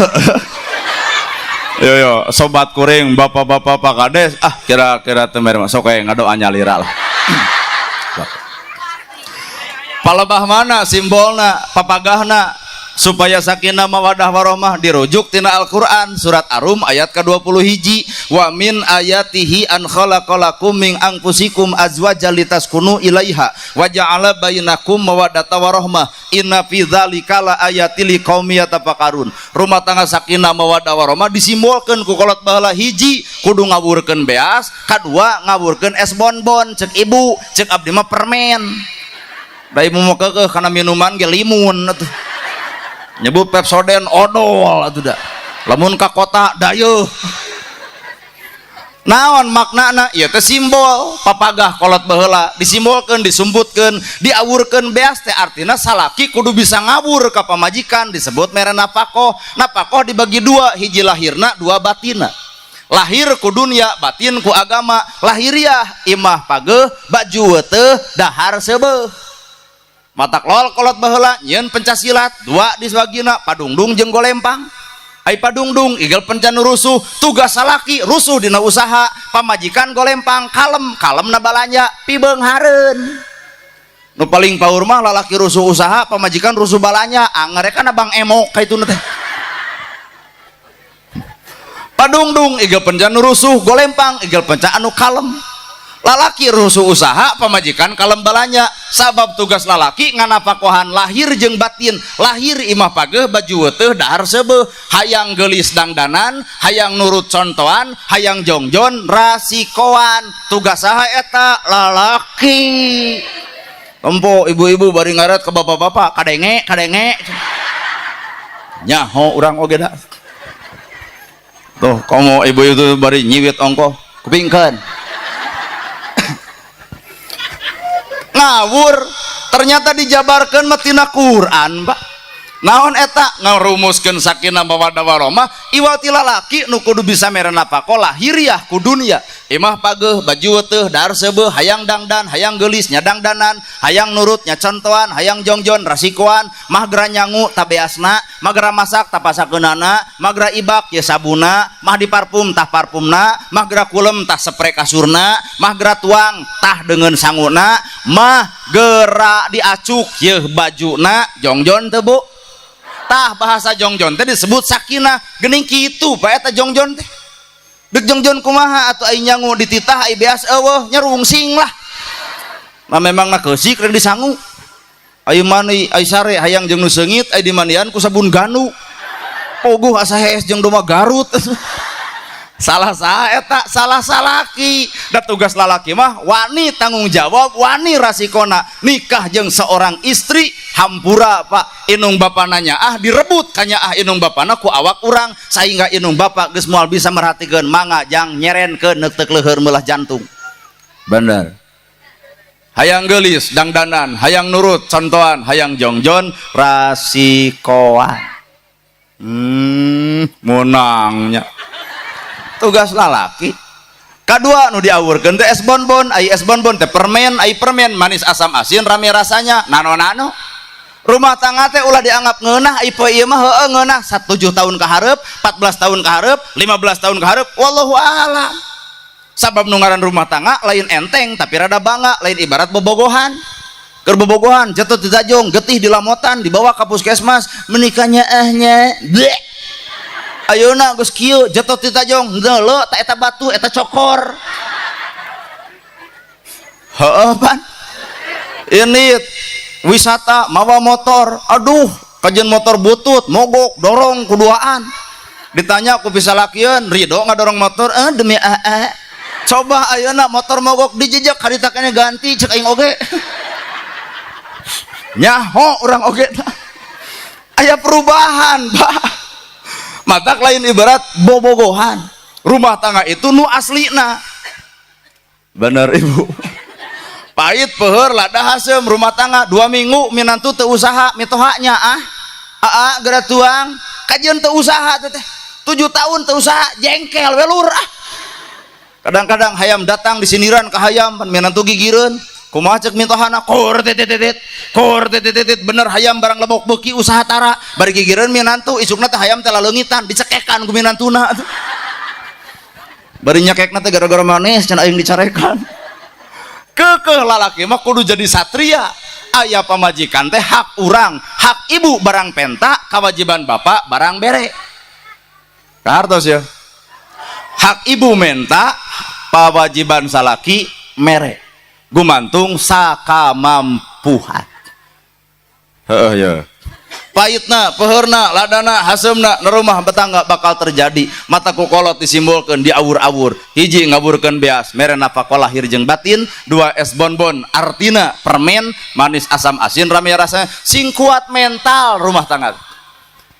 S4: Yo yo sobat kuring, bapak-bapak, Pak Kades, ah kira-kira teu mere mah sok we ngadoa nyalira lah. Palebah mana simbolna, papagahna supaya sakinah mawadah warohmah dirujuk tina Al-Qur'an surat Ar-Rum ayat ke-20 hiji, wa min ayatihi an khalaqalakum min anfusikum azwajan litaskunu ilaiha wa ja'ala bainakum mawaddata warahmah inna fi dzalika laayatil liqaumin yatafakkarun. Rumah tangga sakinah mawadah warohmah disimbolkeun ku kolot baheula, hiji kudu ngawurkeun beas, kadua ngawurkeun es bonbon, cek ibu, cek abdi mah permen. Da ibu mau keukeuh kana minuman ge limun atuh. Nyebut Pepsodent odol atuh da. Lamun ka kota dayeuh. Naon maknana? Ieu teh simbol papagah kolot baheula, disimbolkeun, disumputkeun, diawurkeun beas teh artina salaki kudu bisa ngawur ka pamajikan, disebut mere nafakoh. Nafakoh dibagi dua, hiji lahirna, dua batina. Lahir ku dunia, batin ku agama. Lahiriah imah pageuh, baju weuteuh, dahar seubeuh. Matak lol kolot baheula nyieun pencasilat dua di swagina, padungdung jeung golempang. Ai padungdung igel pencan rusuh, tugas salaki rusuh dina usaha, pamajikan golempang kalem, kalem na balanja pibeunghareun. Nu paling paur mah lalaki rusuh usaha, pamajikan rusuh balanja, angere kana bang emok ka itu teh. Padungdung igel pencan rusuh, golempang igel pencan anu kalem. Lalaki rusuh usaha, pamajikan kalem balanja. Sabab tugas lalaki nganapakohan lahir jeung batin. Lahir imah pageuh, baju weuteuh, dahar seubeuh, hayang geulis dangdanan, hayang nurut contohan, hayang jongjon rasikoan. Tugas saha eta? Lalaki. Tempo ibu-ibu bari ngaret ke bapak-bapak, kadenge kadenge nyaho urang oge da. Tuh komo ibu itu bari nyiwit ongkoh kupingkeun ngawur, ternyata dijabarkan mah tina Quran, Pak. Naon eta ngarumuskeun sakinah mawaddah warahmah? Iwal ti lalaki nu kudu bisa mere nafakoh lahiriah ku dunia, imah pageuh, baju weuteuh, dahar seubeuh, hayang dangdan, hayang geulis nya dangdanan, hayang nurut nya contohan, hayang jongjon rasikoan, mah gera nyangu tabeasna, mah gera masak tapasakeunana, mah gera ibak ye sabuna, mah diparfum tah parfumna, mah gera kulem tah spray kasurna, mah gera tuang tah deungeun sanguna, mah gera diacuk yeuh bajuna. Jongjon teu, Bu? Tah bahasa jongjon teh disebut sakinah. Geuning kitu Pak eta jongjon teh. Deuk jongjon kumaha atuh ai nyangu dititah, ai beas eueuh, nya rungsing lah. Nah memang na keusik rek disangu. Ai mani ai sare hayang jeung nu seungit, ai dimandian ku sabun ganu. Puguh asa hees jeung domba Garut. Salah saha eta? Salah salaki. Da tugas lalaki mah wani tanggung jawab, wani rasikona. Nikah jeung seorang istri hampura Pak, inung bapana nyaah direbut kanyaah inung bapana ku awak urang, sehingga inung bapak geus moal bisa merhatikeun mangga jang nyerenkeun neuteuk leuheur meulah jantung.
S1: Bener.
S4: Hayang geulis dangdanan, hayang nurut contohan, hayang jongjon rasikoan. Menangnya tugas lalaki. Kedua nu diawurkeun teh es bonbon, ai es bonbon teh permen, ai permen manis asam asin rame rasanya, nano-nano. Rumah tangga teh ulah dianggap ngeunah, ai poe ieu mah heueuh ngeunah, 7 tahun ka hareup, 14 tahun ka hareup, 15 tahun ka hareup, wallahu a'lam. Sabab nu ngaran rumah tangga lain enteng tapi rada bangga, lain ibarat bobogohan. Keur bobogohan jatuh di tajong, getih di lamotan, dibawa ka puskesmas, menikahnya ahnya. Bleh. Ayeuna geus kieu jatuh ti tajong, neuleu ta eta batu, eta cokor. Heeh pan. Ini wisata mawa motor, aduh kajian motor butut, mogok, dorong kuduaan. Ditanya ku pisalakieun, ridho ngadorong motor? Eh, demi aa. Coba ayeuna motor mogok dijejak harita kene ganti cek aing oge. Nyaho urang oge tah. Aya perubahan, Pak. Matak lain ibarat bobogohan. Rumah tangga itu nu aslina. Bener ibu. Pahit peuheur lada haseum rumah tangga 2 minggu minantu teu usaha mitohanya ah. Aa geura tuang kajian teu usaha teh. 7 tahun teu usaha jengkel we lur ah. Kadang-kadang hayam datang disindiran ka hayam pan minantu gigireun. Kumaha cek mitohana kor titit kor titit bener hayam barang lebok beuki usaha tara bari gigireun minantu isukna teh hayam teh laleungitan dicekekan ku minantuna. Bari nyekekna teh gara-gara manis cenah aing dicarekan. Keukeuh lalaki mah kudu jadi satria. Aya pamajikan teh hak urang, hak ibu barang penta, kewajiban bapak barang bere. Kahartos ya. Hak ibu menta, kewajiban salaki mere. Gumantung sakamampuhan. Heeh ya. Pahitna, peheurna, ladana, haseumna na rumah tetangga bakal terjadi. Mata ku kolot disimbolkeun diawur-awur. Hiji ngaburkeun beas, mere nafkah lahir jeung batin. 2 es bonbon, artina permen, manis asam asin rame rasanya. Sing kuat mental rumah tangga.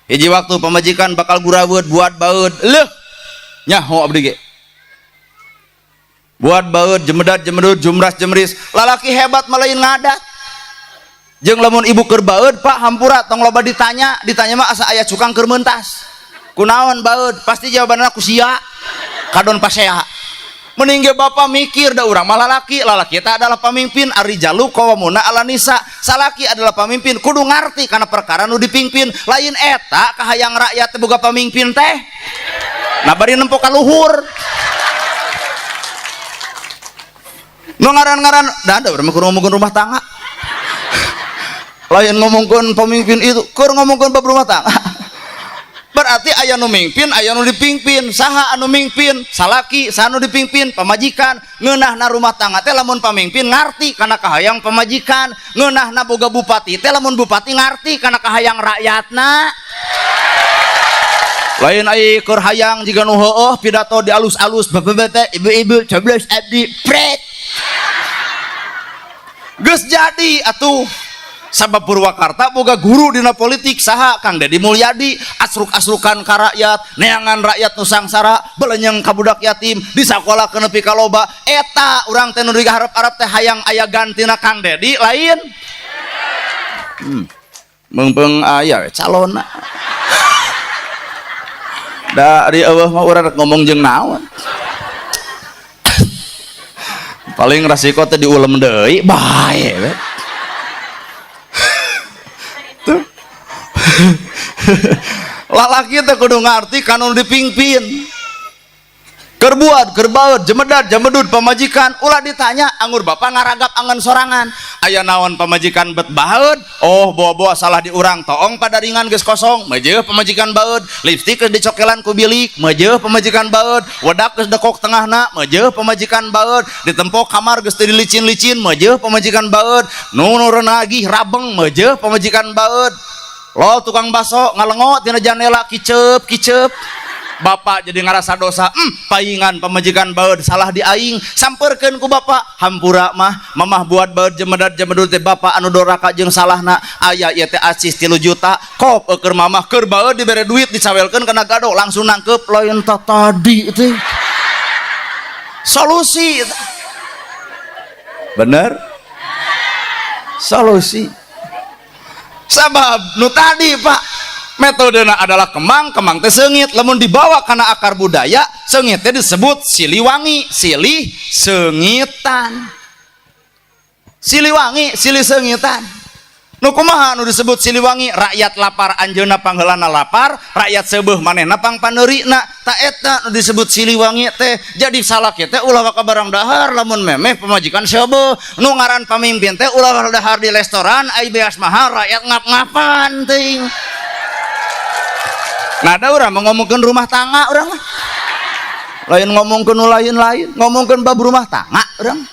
S4: Hiji waktu pamajikan bakal guraweut buat baeud. Leuh. Nyaho abdi ge. Buat baeud jemedat jemedut jumras jemris. Lalaki hebat malain ngadat. Jeung lamun ibu keur baeud Pak hampura tong loba ditanya, ditanya mah asa aya cukang keur meuntas. Kunaon baeud? Pasti jawabanna ku sia. Kadon pasea. Mending ge bapak mikir da urang mah lalaki, lalaki eta adalah pamimpin, arrijalu qawwamuna 'ala nisa. Salaki adalah pamimpin, kudu ngarti kana perkara nu dipimpin. Lain eta kahayang rakyat teh boga pamimpin teh. Nah bari nempo ka luhur. Nu ngaran-ngaran da da urang mah kudu ngomongkeun rumah tangga. Lain ngomongkeun pemimpin itu, keur ngomongkeun bab rumah tangga. Berarti aya nu mimpin, aya nu dipimpin. Saha anu mimpin? Salaki, saha anu dipimpin? Pamajikan. Ngeunahna rumah tangga teh lamun pamimpin ngarti kana kahayang pamajikan. Ngeunahna boga bupati teh lamun bupati ngarti kana kahayang rakyatna. Lain ai keur hayang jiga nu heueuh pidato di alus-alus, bapak-bapak, ibu-ibu, coblos abdi, pret. Geus jadi atuh. Sabab Purwakarta boga guru dina politik saha Kang Deddy Mulyadi, asruk-asrukan ka rakyat, neangan rakyat nu sangsara, belenyeng ka budak yatim, di sakola ke nepi ka loba. Eta urang teh nu diharap-harap teh hayang aya gantina Kang Deddy lain. Meungpeung aya we calonna. Da ari eueuh mah urang rek ngomong jeung naon. Paling rasiko teh diulem deui bae we. Tuh. Lalaki teh kudu ngarti kana nu dipimpin. Keur buat, keur baeud, jemedat, jemedud pamajikan, ulah ditanya anggur bapak ngaragap angan sorangan. Aya naon pamajikan bet baeud? Oh, bawa-bawa salah di urang toong pada ringan geus kosong, mejeuh pamajikan baeud, lipstik geus dicokelan ku bilik, mejeuh pamajikan baeud, wedak geus dekok tengahna, mejeuh pamajikan baeud, ditempok kamar geus teu dilicin-licin, mejeuh pamajikan baeud, nu nagih rabeng, mejeuh pamajikan baeud. Lol tukang baso ngalengo tina janela kiceup kiceup. Bapak jadi ngerasa dosa, paingan pamajikan baeud salah di aing, samperkeun ku bapak, hampura mah, mamah buat baeud jemedat jemedud teh bapak anu doraka jeung salahna, aya ieu teh acis 3 juta, kop keur mamah keur baeud dibere duit dicawelkeun kana gado langsung nangkep lain ta tadi teh. Solusi. Bener? Solusi. Sabab nu tadi Pak, metodena adalah kemang, kemang teh seungit, lamun dibawa kana akar budaya, seungit teh disebut siliwangi, silih seungitan. Siliwangi, silih seungitan. Nu kumaha nu disebut Siliwangi? Rakyat lapar anjeunna pangheulana lapar, rakyat seubeuh manehna pangpaneurina. Ta eta nu disebut Siliwangi teh. Jadi salaki teh ulah waka barang dahar lamun memeh pamajikan seubeuh. Nu ngaran pamimpin teh ulah dahar di restoran ai beas mahal rakyat ngap-ngapan teuing. Nah da urang ngomongkeun rumah tangga urang mah. Lain ngomongkeun nu lain-lain, ngomongkeun bab rumah tangga urang.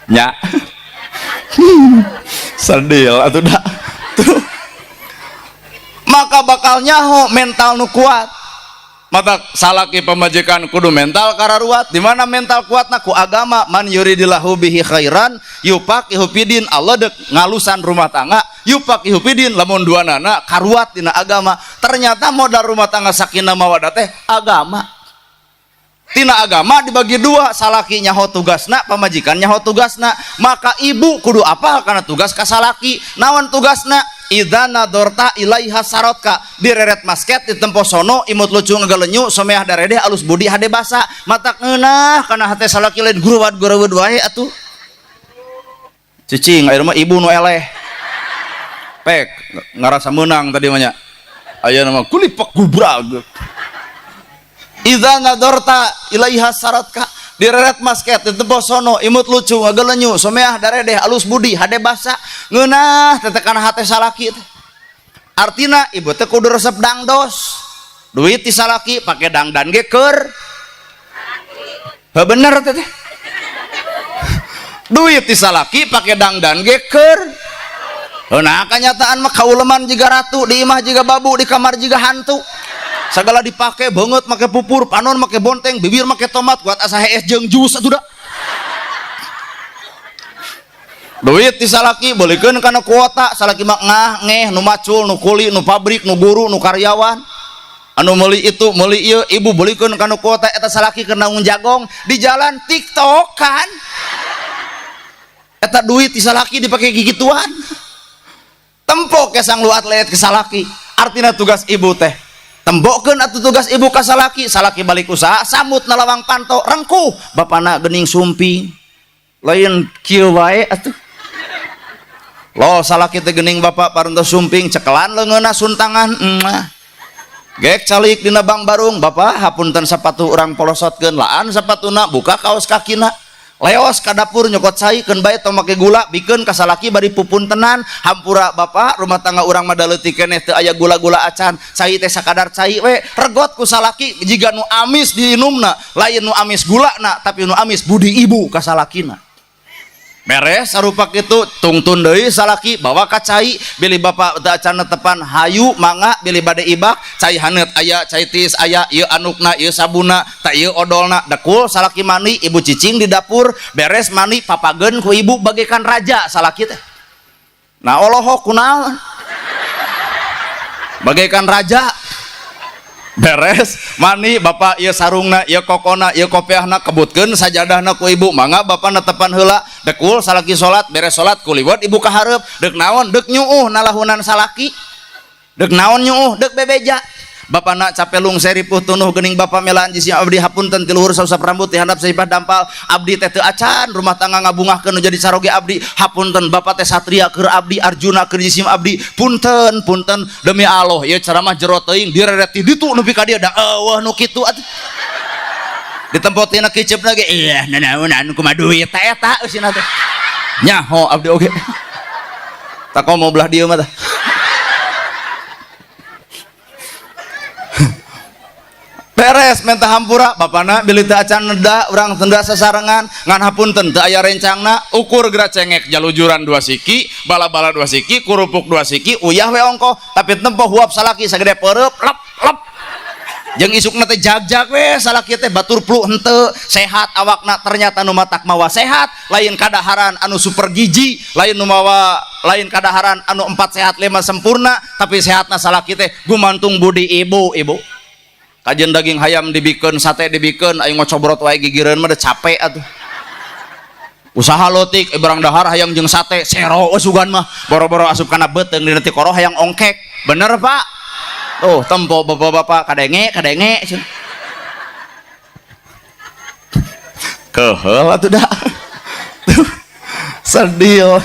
S4: Nya. Sedih atuh dah. Tuh. Maka bakal nyaho mental nu kuat. Mata salaki pamajikan kudu mental kararuat. Di mana mental kuatna ku agama, man yuridillahu bihi khairan yufaqihu fidin. Allah dek ngalusan rumah tangga, yufaqihu fidin lamun duanana karuat dina agama. Ternyata modal rumah tangga sakinah mawaddah teh agama. Tina agama dibagi dua, salaki nyaho tugasna, pamajikan nyaho tugasna. Maka ibu kudu apal karena tugas ka salaki. Naon tugasna? Idza nadorta ilaiha sarotka, direret masket ditempo sono, imut lucu ngagalenyu, someah daredeh alus budi hade basa. Mata ngeunah kana hate salaki lain guruwad-guruwad wae atuh. Cicing ayeuna mah ibu nu eleh. Pek ngarasa meunang tadi mah nya. Ayeuna mah kulipak gubrag. Idza nadorta ilaiha saratka, direret masket ditempo sono, imut lucu ngagalenyu, someah daredeh alus budi hade basa. Ngeunah tetekan hate salaki teh. Artina ibu teh kudu resep dangdos. Duit ti salaki pake dangdan ge keur. Heuh bener teh teh. Duit ti salaki pake dangdan ge keur. Heuh nah kanyataan mah kauleman jiga ratu, di imah jiga babu, di kamar jiga hantu. Segala dipake, beungeut make pupur, panon make bonteng, bibir make tomat, kuat asa hees jeung jus atuh da. Duit ti salaki beulikeun kana kuota, salaki mah ngah ngeh nu macul, nu kuli, nu pabrik, nu guru, nu karyawan. Anu meuli itu, meuli ieu, ibu beulikeun kana kuota eta salaki keur naung jagong di jalan tiktokan. Eta duit ti salaki dipake gigituan. Tempo ke sang lu atlet ke salaki. Artina tugas ibu teh tembokkeun atuh tugas ibu ka salaki, salaki balik usaha samut nalawang panto rengkuh bapana geuning sumping lain kieu wae atuh. Lo salaki teh geuning bapak parantos sumping cekelan leungeunna suntangan emah. Gek calik dina bang barung bapak hapunten sapatu urang polosotkeun laan sapatuna buka kaos kakina leos ka dapur nyokot cai keun bae tong make gula bikeun ka salaki bari pupuntenan hampura bapak rumah tangga urang mah da leutik keneh teu aya gula-gula acan cai teh sakadar cai we regot ku salaki jiga nu amis diinumna lain nu amis gulana tapi nu amis budi ibu ka salakina. Beres sarupa kitu tungtun deui salaki bawa ka cai bilih bapak teu acan netepan hayu mangga bilih bade ibak cai haneut aya cai tiis aya ieu anukna ieu sabuna ta ieu odolna dekul salaki mandi ibu cicing di dapur beres mandi papageun ku ibu bagaikan raja salaki teh. Nah olohok kunaon bagaikan raja. Beres mandi bapak ieu sarungna ieu kokona ieu kopiahna kebutkeun sajadahna ku ibu mangga bapak netepan heula dekul salaki salat beres salat kuliwat ibu ka hareup deuk naon deuk nyuuh nalahunan salaki deuk naon nyuuh deuk bebeja bapana capek lungse ripuh tunuh geuning bapak melaan jisi abdi hapunten ti luhur sausap rambut ti handap saipah dampal abdi teh teu acan rumah tangga ngabungahkeun nu jadi caroge abdi hapunten bapak teh satria keur abdi arjuna keur jisim abdi punten punten demi Allah ieu ceramah jero teuing direret ti ditu nepi ka dieu da eueuh nu kitu atuh ditempotina kiceupna ge iya nanaonan kumaha duit ta eta eusina teh nyaho abdi oge tak komo belah dieu mah tah. Beres minta hampura bapana bilih teu acan neda urang tenda sasarengan ngan hapunten teu aya rencangna ukur geura cengek jalujuran 2 siki bala-bala 2 siki kurupuk 2 siki uyah we ongkoh tapi tempo huap salaki sagede peureub lep lep jeung isukna teh jag-jag we salaki teh batur flu henteu sehat awakna ternyata nu matak mawa sehat lain kadaharan anu super gizi lain nu mawa lain kadaharan anu 4 sehat 5 sempurna tapi sehatna salaki teh gumantung budi ibu ibu kajen daging hayam dibikeun sate dibikeun aing ngocobrot wae gigireun mah da capek atuh.
S5: Usaha lotik barang dahar hayang jeung sate sero sugan mah boro-boro asup kana beuteung dina tikoro hayang ongkek. Bener Pak? Tuh tempo bapak-bapak kadenge kadenge. Keheul atuh dah. Sedih.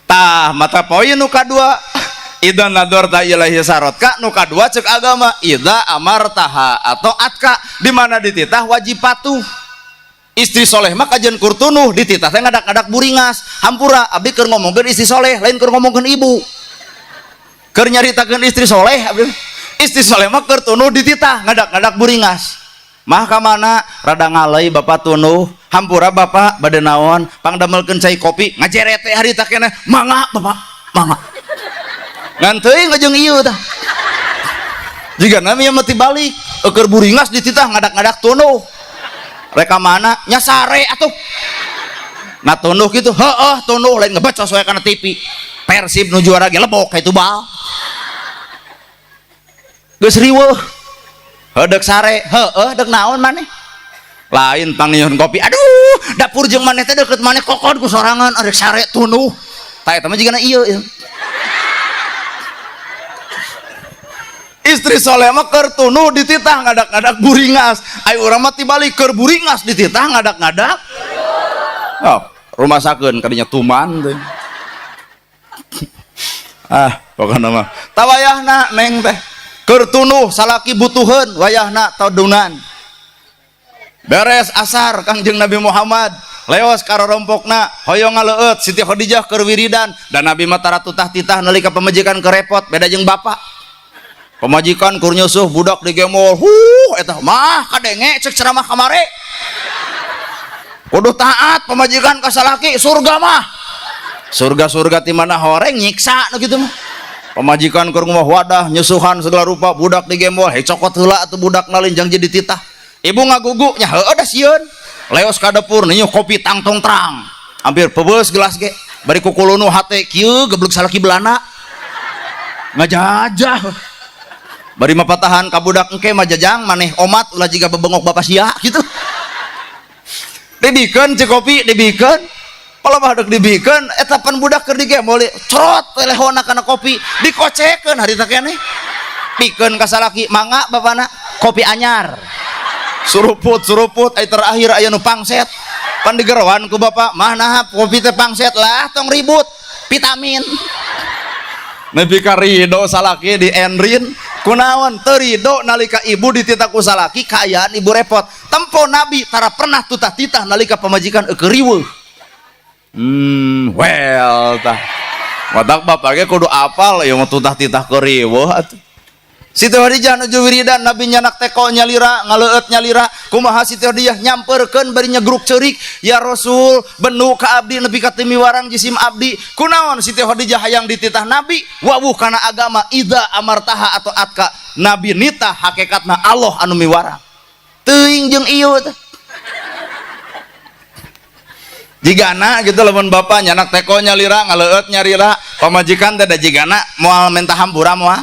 S5: Tah mata poin nu kadua idza nadorta ilaihi sarotka, nu kadua cek agama idza amartaha atau atka, di mana dititah wajib patuh. Istri soleh mah kajian kurtunuh dititah teh ngadak-ngadak buringas. Hampura abdi keur ngomongkeun istri soleh lain keur ngomongkeun ibu. Keur nyaritakeun istri soleh abdi. Istri soleh mah keur tunuh dititah ngadak-ngadak buringas. Mah ka mana rada ngalai bapak tunuh, hampura bapak bade naon pangdamelkeun cai kopi ngajeret teh harita keneh mangga bapak mangga. Ngan teuing jeung ieu tah. Jiga nami mah tibalik keur buringas dititah ngadak-ngadak tunuh. Reka mana nya sare atuh. Nah tunuh kitu heueuh tunuh lain ngebacos we kana TV. Persib nu juara ge lebok ka itu bal. Geus riweuh. Heudek sare heueuh deuk naon maneh. Lain pangnyieun kopi aduh dapur jeung maneh teh deukeut maneh kokod ku sorangan arek sare tunuh. Tah eta mah jigana ieu. Istri soleh mah keur tunuh dititah ngadak-ngadak buringas. Ayo urang mah tibalik keur buringas dititah ngadak-ngadak. Oh, rumasakeun kadinya tuman teh. Ah, pokona mah tawayahna neng teh. Keur tunuh salaki butuheun wayahna tadunan. Beres asar Kangjeng Nabi Muhammad leos ka rorompokna hoyong ngaleueut Siti Khadijah keur wiridan dan Nabi mah tara tutah-titah nalika pamajikan kerepot beda jeung bapak. Pemajikan keur nyusuh budak digemol, huh eta mah kadenge cek ceramah kamare. Kudu taat pemajikan ka salaki surga mah. Surga-surga ti mana horeng nyiksa nu kitu mah. Pemajikan keur ngomah wadah nyusuhan segala rupa budak digemol, hei cokot heula atuh budak nalinjang jadi titah. Ibu ngagugu nya heueuh da sieun. Leos ka dapur ninyuh kopi tangtong terang. Hampir pebeus gelas ge. Bari kukulunu hate kieu geblek salaki belana. Ngajajah. Bari mah patahan ka budak engke mah jajang maneh omat ulah jiga bebengok bapak sia gitu. Dibikeun cek kopi dibikeun. Kalau mah dek dibikeun eta pan budak keur digemol cerot telehona kana kopi dikocekeun harita keneh. Pikeun ka salaki mangga bapana kopi anyar. Suruput-suruput ai terakhir aya nu pangset. Pan digeroan ku bapak mah naha kopi teh pangset lah tong ribut vitamin. Nepi ka ridho salaki di enrin kunaon teu ridho nalika ibu dititah ku salaki kaayaan ibu repot. Tempo nabi tara pernah tutah-titah nalika pamajikan eueuh riweuh. Well tah matak bapak ge kudu apal ieu mah tutah-titah keur riweuh atuh. Siti Khadijah nuju wiridan nabi nyanak teko nyalira ngaleueut nyalira kumaha Siti Khadijah nyamperkeun bari nyegruk ceurik ya Rasul benu ka abdi nepi ka teu miwarang jisim abdi kunaon Siti Khadijah hayang dititah nabi wawuh kana agama idza amartaha atau atka nabi nitah hakikatna Allah anu miwarang teuing jeung ieu teh jigana gitu lamun bapa nyanak teko nyalira ngaleueut nyalira pamajikan teh da jigana moal menta hampura moal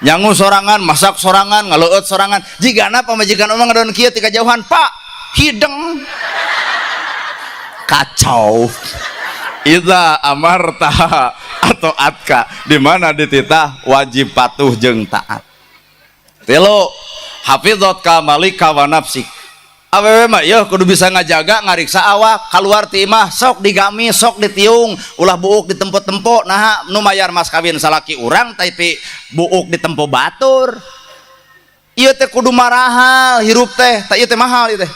S5: nyangu sorangan, masak sorangan, ngaleueut sorangan. Jigana pamajikan omong ngadon kieu ti kajauhan, Pak, hideng. Kacau. Idza amarta atau atka, di mana dititah wajib patuh jeung taat. Tilu, hafizat ka malika wa nafsik. Awewe mah yeuh kudu bisa ngajaga ngariksa awak, kaluar ti imah sok digamis, sok ditiung, ulah buuk ditempo-tempo. Naha nu mayar mas kawin salaki urang tapi buuk ditempo batur. Ieu teh kudu marahal hirup teh, tah ieu teh mahal ieu teh.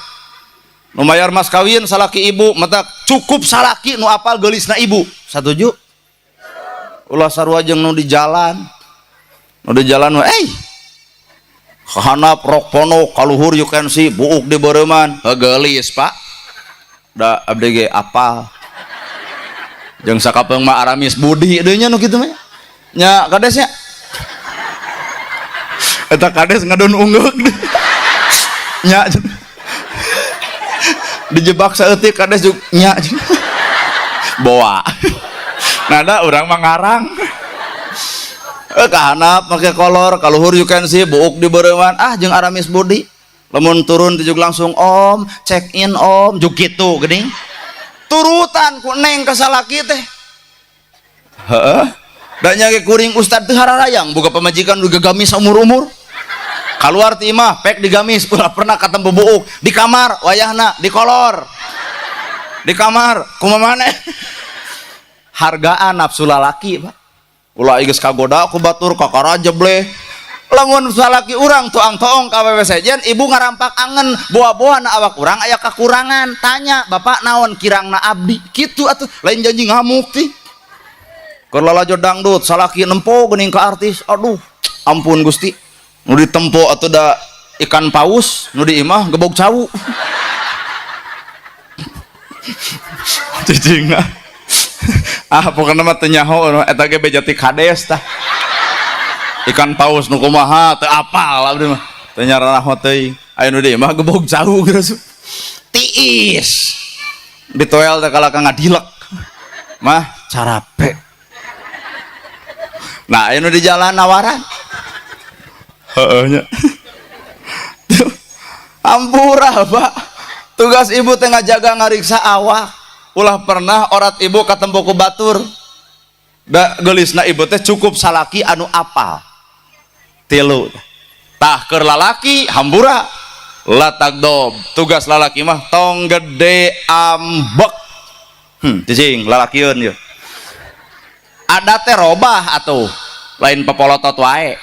S5: Nu mayar mas kawin salaki ibu, mata cukup salaki nu apal geulisna ibu. Satuju? Ulah sarua jeung nu di jalan. Nu di jalan mah kahanap rok ponok kaluhur you can see buuk di bereuman geulis Pak da abdi ge apal jeung sakapeung mah Aramis Budi deui nya nu kitu mah nya kadesnya eta kades ngadon ungeuk nya dijebak saeutik kades juk nya boa nah da urang mah ngarang kahanap make kolor kaluhur you can see buuk di bereuman ah jeung Aramis Budi lamun turun teh langsung om check in om juk kitu geuning Turutan ku neng ka salaki teh. Heeh. Da nya ge kuring ustad teu hararayang boga pamajikan nu gagamis saumur-umur. Kaluar ti imah pek digamis ulah pernah katempo buuk di kamar wayahna dikolor. Di kamar kumaha maneh? Hargaan nafsu lalaki, Pak. Ulah geus kagoda ku batur kakara jebleh. Lamun salaki urang tuang-toong ka awewe sejen, ibu ngarampak angen boa-boa na awak urang aya kakurangan. Tanya, "Bapak naon kirangna abdi?" Kitu atuh, lain janji ngamuk ti. Keur lalajo dangdut, salaki nempo geuning ka artis. Aduh, ampun Gusti. Nu ditempo atuh da ikan paus, nu di imah gebog cau. Cicing. Ah, pokokna mah teu nyaho eta ge beja ti kades tah. Ikan paus nu kumaha teu apal abdi mah. Teu nyaranaho teuing. Aya nu di imah gebog cau geus. Tiis. Ditoel teh kalaka ngadilek. Mah carape. Nah, aya nu di jalan nawaran. Heeh nya. Ampura, Pak. Tugas ibu teh ngajaga ngariksa awak. Ulah pernah orat ibu katempo ku batur. Da geulisna ibu teh cukup salaki anu apal. Tilu. Tah keur lalaki hampura latagdob. Tugas lalaki mah tong gede ambek. Cicing lalakieun yeuh. Ada teh robah atuh. Lain pepolotot wae.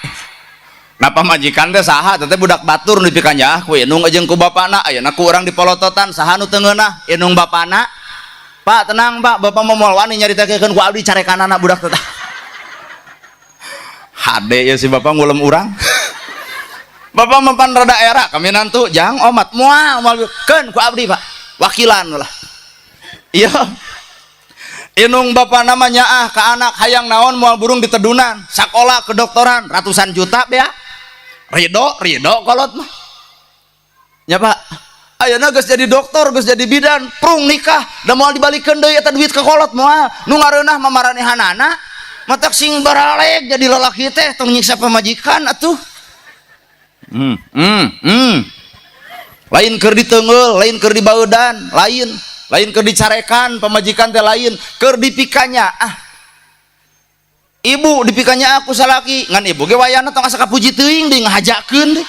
S5: Nah pamajikan teh saha teh budak batur nu dipikanyaah ku indung jeung ku bapana, ayeuna ku urang dipolototan saha nu teu ngeunah indung bapana. Pak tenang Pak, bapak mau moal wani nyaritakeun ku abdi carekanana budak teh. Hade ya si bapak ngulem urang. Bapak mempan rada era kami nantu jang omat moal moal keun ku abdi Pak. Wakilan lah. Iya. Inung bapak namanya ah ke anak hayang naon moal burung ditedunan, sakola kedokteran ratusan juta bea. Ridho, ridho kolot mah. Ya Pak. Ayeuna geus jadi dokter, geus jadi bidan, prung nikah, da moal dibalikeun deui eta duit ka kolot moal. Nu ngareunah mah maranehanana, matak sing baralek jadi lalaki teh tong nyiksa pamajikan atuh. Lain keur diteungeul, lain keur dibaudan, lain. Lain keur dicarekan pamajikan teh lain, keur dipikanya ah. Ibu dipikanya aku salaki, ngan ibu ge wayahna tong asa kapuji teuing deui ngahajakeun deui.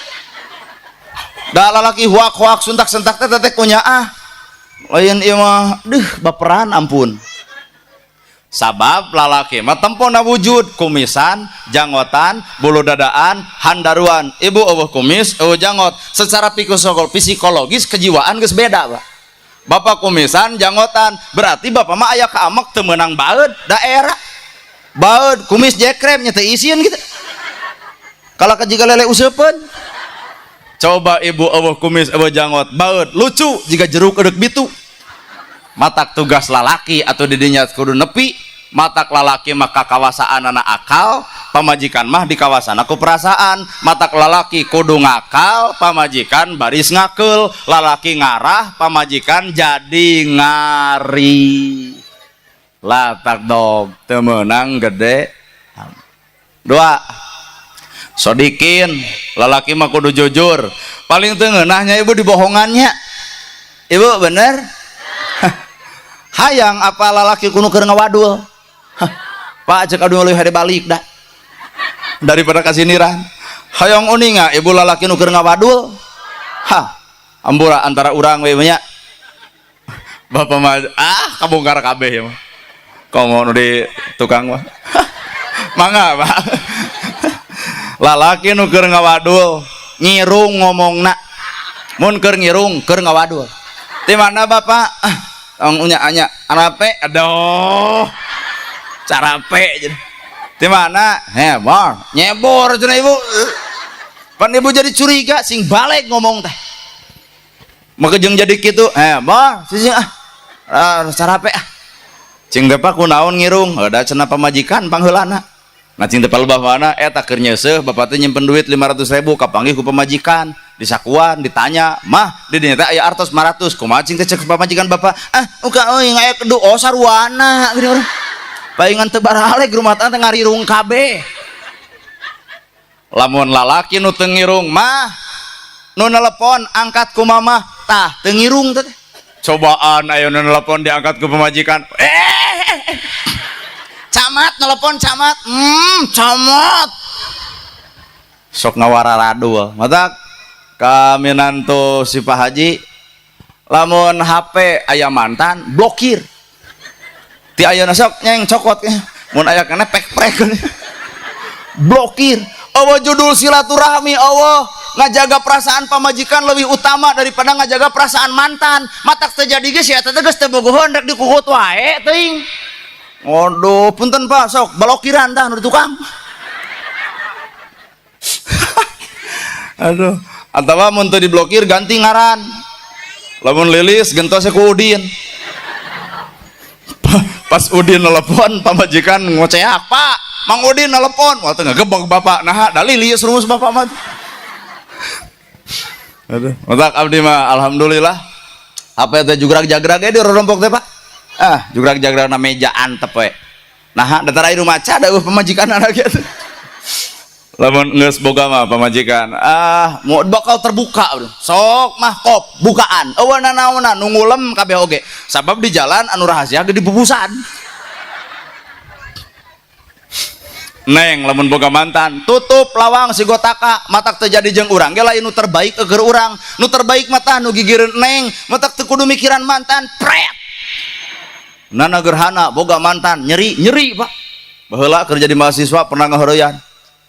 S5: Da lalaki huak-huak suntak-sentak teh teh kunya ah. Lain ieu mah deuh baperan ampun. Sabab lalaki mah tempona wujud kumisan, janggotan, bulu dadaan, handaruan. Ibu eueuh kumis, eueuh janggot. Secara psikologis kejiwaan geus beda, Pak. Bapak kumisan, janggotan, berarti bapak mah aya kaamek teu meunang baeud daerah. Baeud kumis jekrem nya teu isin gitu. Kalaka jiga lele useupeun. Coba ibu eueuh kumis eueuh janggot, baeud lucu jiga jeruk edeuk bitu. Matak tugas lalaki atau didinya kudu nepi, matak lalaki mah kakawasaanana akal, pamajikan mah dikawasana ku perasaan. Matak lalaki kudu ngakal, pamajikan baris ngakeul, lalaki ngarah, pamajikan jadi ngari. Latak dob teu meunang gede. Dua. Sodikin, lalaki mah kudu jujur. Paling teu ngeunahnya ibu dibohongannya. Ibu bener? Hayang apa lalaki kudu keur ngawadul? Hah, Pak cek aduh leuwih hade balik dah. Daripada kasiniran. Hayang uninga ibu lalaki nu keur ngawadul? Hah, ampura antara urang we nya. Bapak mah ah kabongkar kabeh ya mah. Komo nu di tukang mah. Mangga, Pak. Lalaki nu keur ngawadul ngirung ngomongna. Mun keur ngirung keur ngawadul. Di mana Bapak? Ah, tong unya anya arape aduh. Carape jadi. Di mana? Hebor, nyebor cenah ibu. Pan ibu jadi curiga sing balik ngomong teh. Maka jeung jadi kitu, hebor, sih ah. Ah, carape ah. Cing teh Pak kunaon ngirung? Da cenah pamajikan pangheulana. Nah cing teh palebah mana eta keur nyeuseuh bapak teh nyimpen duit 500.000 kapanggih ku pamajikan disakuan ditanya mah di dinya teh aya artos 500 kumaha cing teh cek pamajikan bapak ah uka euy aya kedu oh saruana gini urang palingan teu baralek rumah tangga teh ngarirung kabeh. Lamun lalaki nu teu ngirung mah nu nelepon angkat ku mamah tah teu ngirung teh. Cobaan ayo nelpon diangkat ke pemajikan. Camat nelpon camat. Camat. Sok ngawararadul. Matak kaminantu si Pak Haji lamun HP aya mantan blokir. Ti ayeuna sok nyeng cokot mun aya kana pek-prek. Blokir. Eueuh judul silaturahmi eueuh ngajaga perasaan pamajikan lebih utama daripada ngajaga perasaan mantan. Matak teu jadi geus ya teh geus teu bogoheun rek dikukut wae teuing. Waduh, punten Pak, sok blokiran tah nu di tukang. Aduh, atawa mun teu diblokir ganti ngaran. Lamun lilis gentosnya ku Udin. Pas Udin nelpon pamajikan ngoceak, "Pak, Mang Udin nelpon." Wah teu ngagebeg bapak. Nah, da lilis rumus bapak mah. Aduh, matak abdi mah alhamdulillah. HP teh jugrag-jagrag ge di rorompok teh, Pak. Ah, jugrag-jagrag na meja antep we. Nah, datar aya nu maca da eueuh pamajikan lagi atuh. Lamun geus boga mah pamajikan, ah mau bakal terbuka bro. Sok mah kop bukaan. Eueuh nanaonan nu ngulem kabeh oge. Sabab di jalan anu rahasia ge dipupusan. Neng lamun boga mantan, tutup lawang si gotaka, matak teu jadi jeung urang ge lain nu terbaik keur urang. Nu terbaik mah tah nu gigireun neng, matak teu kudu mikiran mantan, pret. Nana gerhana boga mantan, nyeri-nyeri, Pak. Baheula keur jadi mahasiswa pernah ngaheureyan.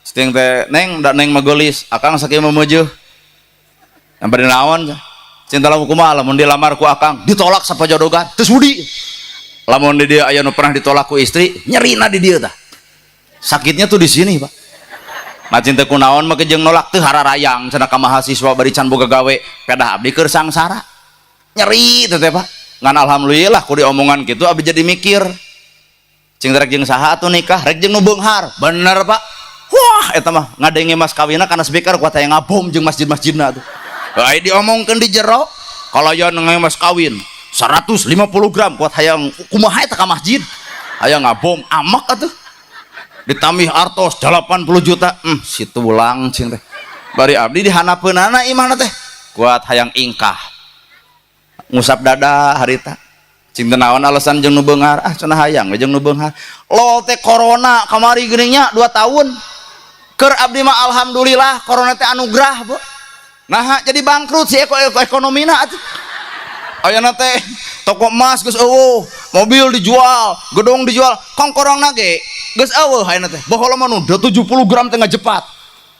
S5: Cing teh neng da neng mah geulis, akang sakieu meumeujeun. Yang bari naon? Cinta lamun kumaha lamun dilamar ku akang, ditolak sapajodogan, teu sudi. Lamun di dieu aya nu pernah ditolak ku istri, nyerina di dieu tah. Sakitnya tuh di sini, Pak. Macin teh kunaon mah jeung nolak teu hararayang cenah ka mahasiswa bari can boga gawe, pedah abdi keur sangsara. Nyeri teh teh, Pak. Ngan alhamdulillah ku diomongan kitu abdi jadi mikir. Cing rek jeung saha atuh nikah, rek jeung nu beunghar. Bener, Pak. Wah, eta mah ngadenge mas kawina kana speaker kuat hayang ngabom jeung masjid-masjidna tuh. Ai diomongkeun di jero, kalayan nge mas kawin 150 gram kuat hayang kumaha eta ka masjid. Hayang ngabom amak atuh. Ditambih artos 80 juta. Si tulang cing teh. Bari abdi dihanapeunana imahna teh. Kuat hayang ingkah. Ngusap dada harita. Cing teh naon alasan jeung nu beunghar? Ah cenah hayang we jeung nu beunghar. Lol teh corona kamari geuning nya 2 tahun. Keur abdi mah alhamdulillah corona teh anugerah, Bu. Nah, jadi bangkrut si ekonomina atuh. Ayeuna teh toko emas geus eueuh, mobil dijual, gedung dijual, kongkorongna ge geus eueuh ayeuna teh. Baheula mah nu 70 gram teh ngajepat.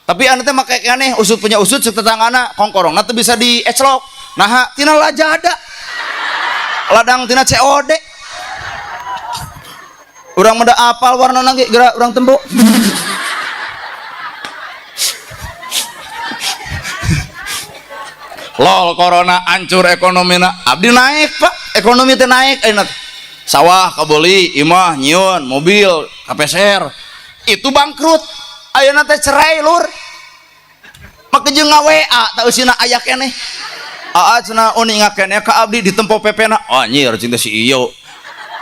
S5: Tapi ayeuna teh make keneh usut punya usut setetanggana kongkorongna teu bisa dieclok. Naha tina lajada. Ladang tina COD. Urang mah da apal warnana ge geura urang tempo. Lol corona hancur ekonomina, abdi naik Pak, ekonomi teh naik enak. Sawah kabeli, imah nyieun, mobil kapeser. Itu bangkrut. Ayeuna teh cerai lur. Make jeung nga-WA ta eusina aya keneh. Aa cenah uninga keneh ka abdi ditempo PP-na. Oh anjir cing teh si ieu.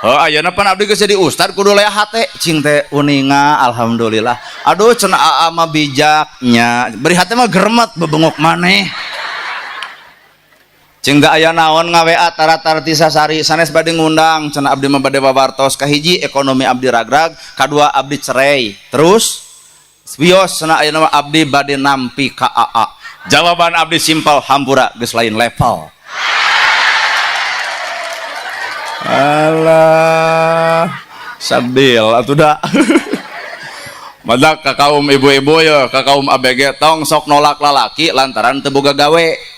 S5: Heuh ayeuna pan abdi geus jadi ustad kudu lea hate cing teh uninga alhamdulillah. Aduh cenah aa mah bijaknya. Beri hate mah geremet bebengok maneh. Cing teh aya naon nga-WA taratar ti sasari sanes bade ngundang cenah abdi mah bade wawartos kahiji ekonomi abdi ragrag kadua abdi cerai terus wios cenah ayeuna mah abdi bade nampi ka AA. Jawaban abdi simpel hampura geus lain level. Alah sadil atuh da. Madak ka kaum ibu-ibu ye ka kaum ABG tong sok nolak lalaki lantaran teu boga gawe.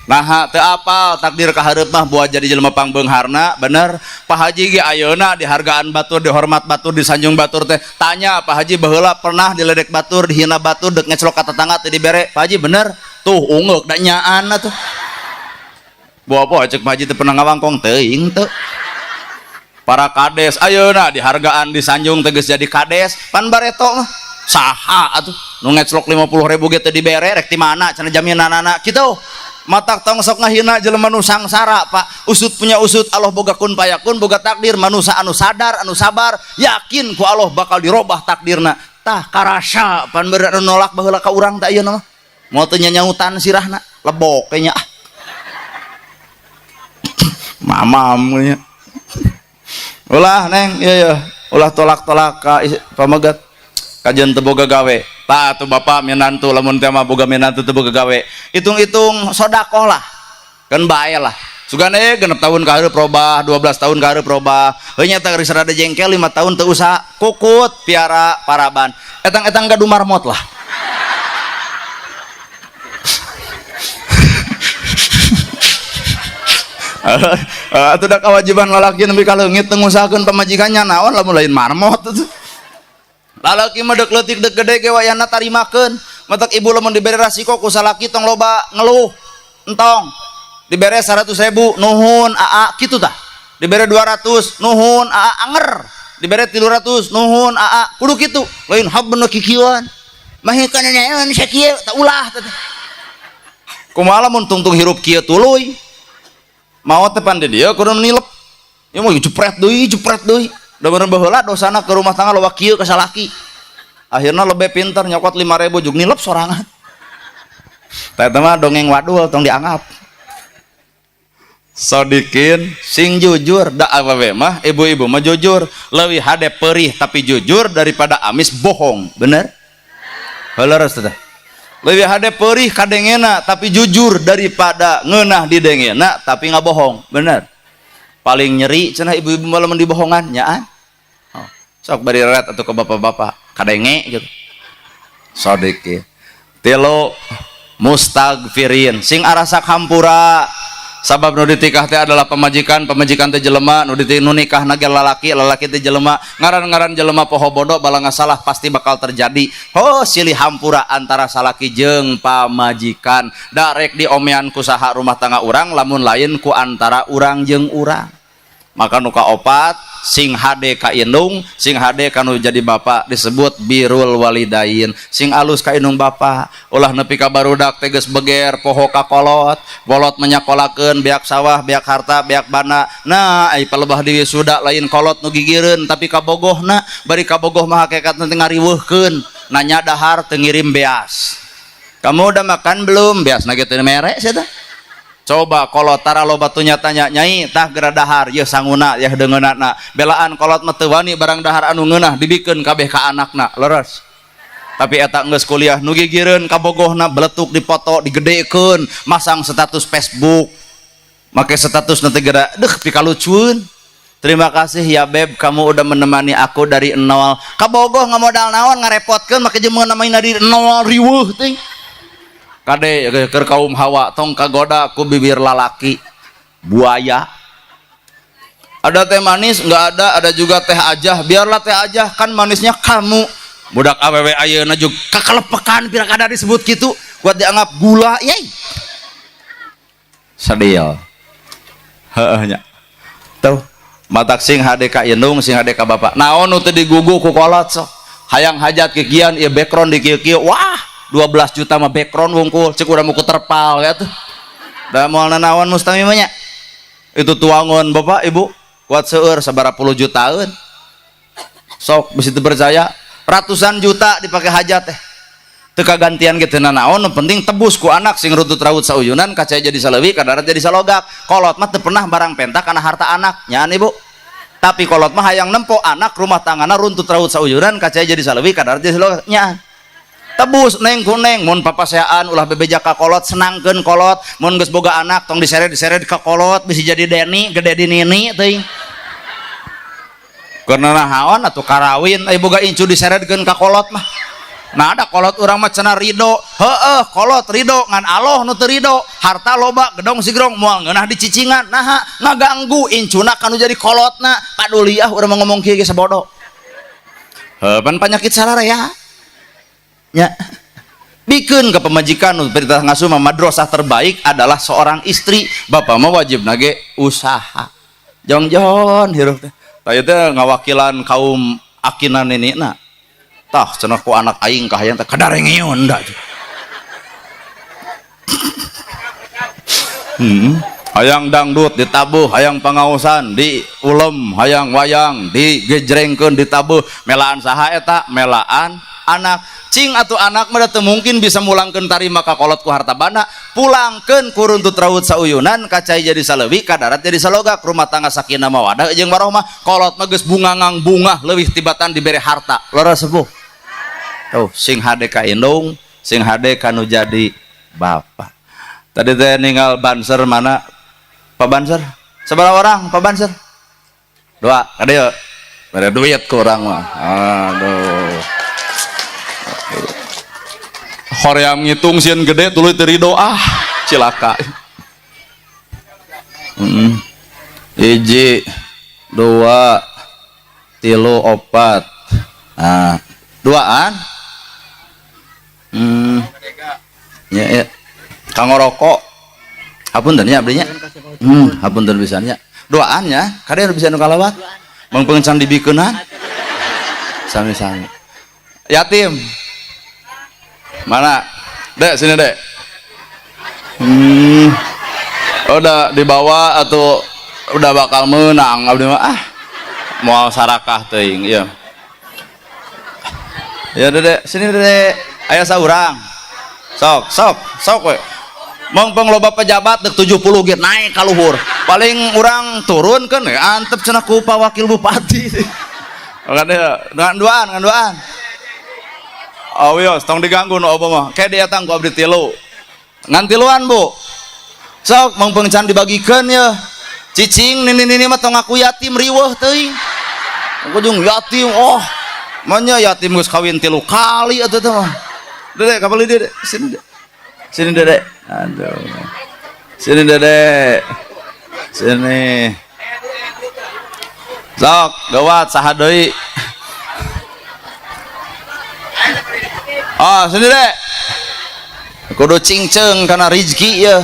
S5: Nah, teu apal takdir kahareup mah buat jadi jelema pangbeungharna, bener. Pak Haji ge ayeuna dihargaan batur, dihormat batur, disanjung batur teh. Tanya Pak Haji baheula pernah diledek batur, dihina batur, dek ngeclok ka tetangga teu dibere. Pak Haji bener? Tuh ungeuk da nyaan atuh. Buah apa cek Pak Haji teu pernah ngawangkong teuing teu. Para kades ayeuna dihargaan disanjung teh geus jadi kades, pan bareto mah saha atuh nu ngeclok 50.000 ge teu dibere rek ti mana cenah jaminanana kitu. Matak tong sok ngahina jelema nu sangsara Pak. Usut punya usut, Allah boga kun payakun, boga takdir, manusa anu sadar, anu sabar, yakin ku Allah bakal dirobah takdirna. Tah karasa pan bener anu nolak baheula ka urang teh ayeuna mah. Moal teu nyanyautan sirahna, lebok kayaknya ah. Mamam nya. Ulah neng, iya ya, ulah tolak-tolak ka pamegat. Kajian teu boga gawe. Tah atuh bapak minantu lamun teh mah boga minantu teu boga gawe. Hitung-hitung sodakoh lah. Kan bae lah. Sugane 6 tahun ka hareup robah, 12 tahun ka hareup robah. Heuh nya teh geus rada jengkel 5 tahun teu usaha, kukut piara paraban. Etang-etang gaduh marmot lah. Atuh da kewajiban lalaki nepi ka leungit teu ngusahakeun pamajikannya naon lamun lain marmot atuh. Lalaki mah deuk leutik deuk gede ge wayahna tarimakeun. Matak ibu lamun dibere rasiko ku salaki tong loba ngeluh. Entong. Dibere 100.000 nuhun aa kitu tah. Dibere 200 nuhun aa anger. Dibere 300 nuhun aa kudu kitu. Lain habna kikieuan. Mah kana naon sakieu tah ulah teh. Kumaha lamun tungtung hirup kieu tuluy. Maot teh pan di dieu kudu nilep. Ieu mah jepret deui, jepret deui. Da bener baheula dosana ke rumah tangga loba kieu ka salaki. Akhirna lebih pinter nyokot 5.000 jug nilep sorangan. Tah eta mah dongeng wadul tong dianggap. Sodikin sing jujur da awewe mah ibu-ibu mah jujur leuwih hade perih tapi jujur daripada amis bohong, bener? Heuleures teh. Leuwih hade perih kadengena tapi jujur daripada ngeunah didengena tapi ngabohong, bener? Paling nyeri cenah ibu-ibu mah lamun dibohongan nyaan. Oh, sok bari ret atuh ke bapak-bapak kadenge gitu. Sodikin tilu mustagfirin sing arasak hampura. Sabab nu ditikah teh adalah pamajikan, pamajikan teh jelema, nu nikah ge lalaki, lalaki teh jelema. Ngaran-ngaran jelema poho bodoh balanga salah pasti bakal terjadi. Oh, silih hampura antara salaki jeung pamajikan. Da rek diomean ku saha rumah tangga urang lamun lain ku antara urang jeung urang. Maka nu kaopat sing hade ka indung, sing hade ka nu jadi bapak disebut birrul walidain. Sing alus ka indung bapa, ulah nepi ka barudak teh geus beger poho ka kolot, bolot menyakolakeun beak sawah, beak harta, beak bana. Nah, ai palebah di wisuda lain kolot nu gigireun tapi kabogohna, bari kabogoh mah hakikatna teh ngariweuhkeun, nanya dahar teu ngirim beas. Kamu udah makan belum? Beasna ge teu mere sia teh. Coba kolot tara loba tunya tanya nyai tah geura dahar yeuh sanguna yeuh deungeunana belaan kolot mah teu wani barang dahar anu ngeunah dibikeun kabeh ka anakna leres. Tapi eta geus kuliah nu gigireun kabogohna beletuk dipoto digedekeun masang status Facebook make status nanti geura deuh pikalucueun. Terima kasih ya beb kamu udah menemani aku dari nol. Kabogoh ngamodal naon ngarepotkeun make jeung meunamaina di nol riweuh teh. Kade keur kaum hawa tong kagoda ku bibir lalaki buaya. Ada teh manis nggak ada, ada juga teh aja, biarlah teh aja kan manisnya kamu. Budak awewe ayeuna juga kakelepekan pira kada disebut kitu kuat dianggap gula yey. Sedih. Heeh nya. Tuh matak sing hade ka indung sing hade ka bapak. Naon nu teu digugu ku kolot sok. Hayang hajat kikian ieu background di kieu-kieu. Wah, 12 juta mah background wungkul cek urang ku terpal ya tuh. Da moal nanaon mustami mah nya. Itu tuangan bapak ibu kuat seueur sabaraha puluh jutaan. Sok bisi teu percaya ratusan juta dipakai hajat teh. Teu kagantian ge teu nanaon nu penting tebus ku anak sing rutut raut sauyunan kaca jadi saleuwi kadarat jadi salogak. Kolot mah teu pernah barang penta kana harta anak nyaan ibu. Tapi kolot mah hayang nempo anak rumah tanggana runtut raut sauyunan kaca jadi saleuwi kadarat jadi salogak nyaan. Tebus neng ku neng mun papaseaan ulah bebeja ka kolot senangkeun kolot mun geus boga anak tong diseret-diseret ka kolot bisi jadi deni gede di nini teuing. Karena naon atuh karawin ai boga incu diseretkeun ka kolot mah. Nah ada kolot urang mah cenah ridho, heueuh kolot ridho ngan aloh nu teu ridho, harta loba gedong sigrong moal ngeunah dicicingan naha ngaganggu incuna kanu jadi kolotna paduli ah urang mah ngomong kieu ge sabodo. Heuh pan panyakit sararea. Nya bikeun ka pamajikan nu perintah ngasuh mah madrasah terbaik adalah seorang istri, bapak mah wajib nage usaha. Jongjon hirup teh. Tah ieu teh ngawakilan kaum akinan nenekna. Tah cenah ku anak aing ka hayang teh kadarengeun da. Hayang dangdut ditabuh, hayang pangaosan di ulem, hayang wayang digejrengkeun ditabuh, melaan saha eta? Melaan anak. Cing atuh anak mah teu mungkin bisa mulangkeun tarima ka kolot ku harta banda, pulangkeun ku runtut raut sauyunan, ka cai jadi saleuwi, ka darat jadi salogak, rumah tangga sakinah mawadah jeung warohmah. Kolot mah geus bungangang bungah leuwih tibatan dibere harta. Lora sepuh. Tuh, sing hade ka indung, sing hade ka nu jadi bapak. Tadi teh ninggal banser mana? Pak Banser? Sabaraha orang Pak Banser? Dua, kade yeuh. Bere duit ku urang mah. Aduh. Hoream ngitung sieun gede tuluy teu rido, ah cilaka. Hiji, dua, tilu, opat. Nah, duaan. Ya, ya. Kanggo rokok. Hapunten nya abdi nya. Hapunten pisan nya. Duaan nya, kade bisa nu kalewat. Mangpeung can dibikeunan. Sami-sami. Yatim. Mana? Dek, sini dek. Udah dibawa atau udah bakal menang abdi mah, ah. Moal sarakah teuing ieu. Ya dedek, sini dedek. Aya saurang. Sok, sok, sok we. Mongpong loba pejabat dek 70 ge naik ka luhur. Paling urang turun kan ya antep cenah ku Pak Wakil Bupati. Makanya ngan duaan, ngan duaan. Oh wios, tong diganggu nu apa mah. Kayak dia tang ku abdi tilu. Ngan tiluan, Bu. Sok mongpong can dibagikeun ya. Cicing nini-nini mah tong ngaku yatim riweuh teuing. Aku jeung yatim, oh. Manya yatim geus kawin 3 kali atuh teh mah. Dedek, kapal dedek, sini dedek. Sini dedek. Aduh. Sini dedek. Sini. Sok, gawat saha deui. Oh, sini dek. Kudu cingceung kana rizki ya.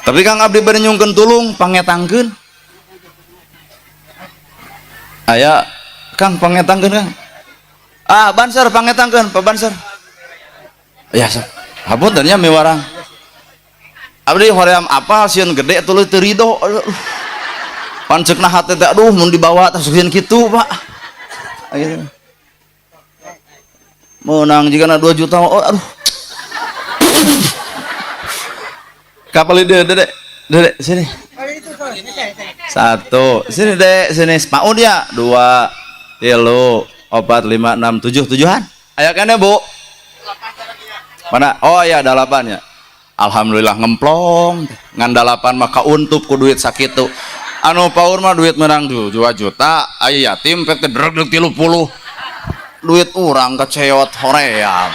S5: Tapi Kang abdi bade nyungkeun tulung pangetangkeun. Aya Kang pangetangkeun Kang. Ah, Banser pangetangkeun, Pak Banser. Ya, sok. Hapunten nya miwarang. Abdi hoream apal sieun gede tuluy teu rido. Aduh. Panceukna hate teh aduh mun dibawa tah sieun kitu, Pak. Gitu. Menang jigana 2 juta, oh aduh. Kapal ide dedek, dedek sini. 1, sini dek, sini paud ya. 2, 3, 4, 5, 6, 7, 7-an. Aya kene, Bu? Mana? Oh ya, 8 ya. Alhamdulillah ngemplong. Ngan 8 mah kauntup ku duit sakitu. Anu paur mah duit menang 2 juta, aya yatim pek teh dreg 30. Duit urang keceot hoream.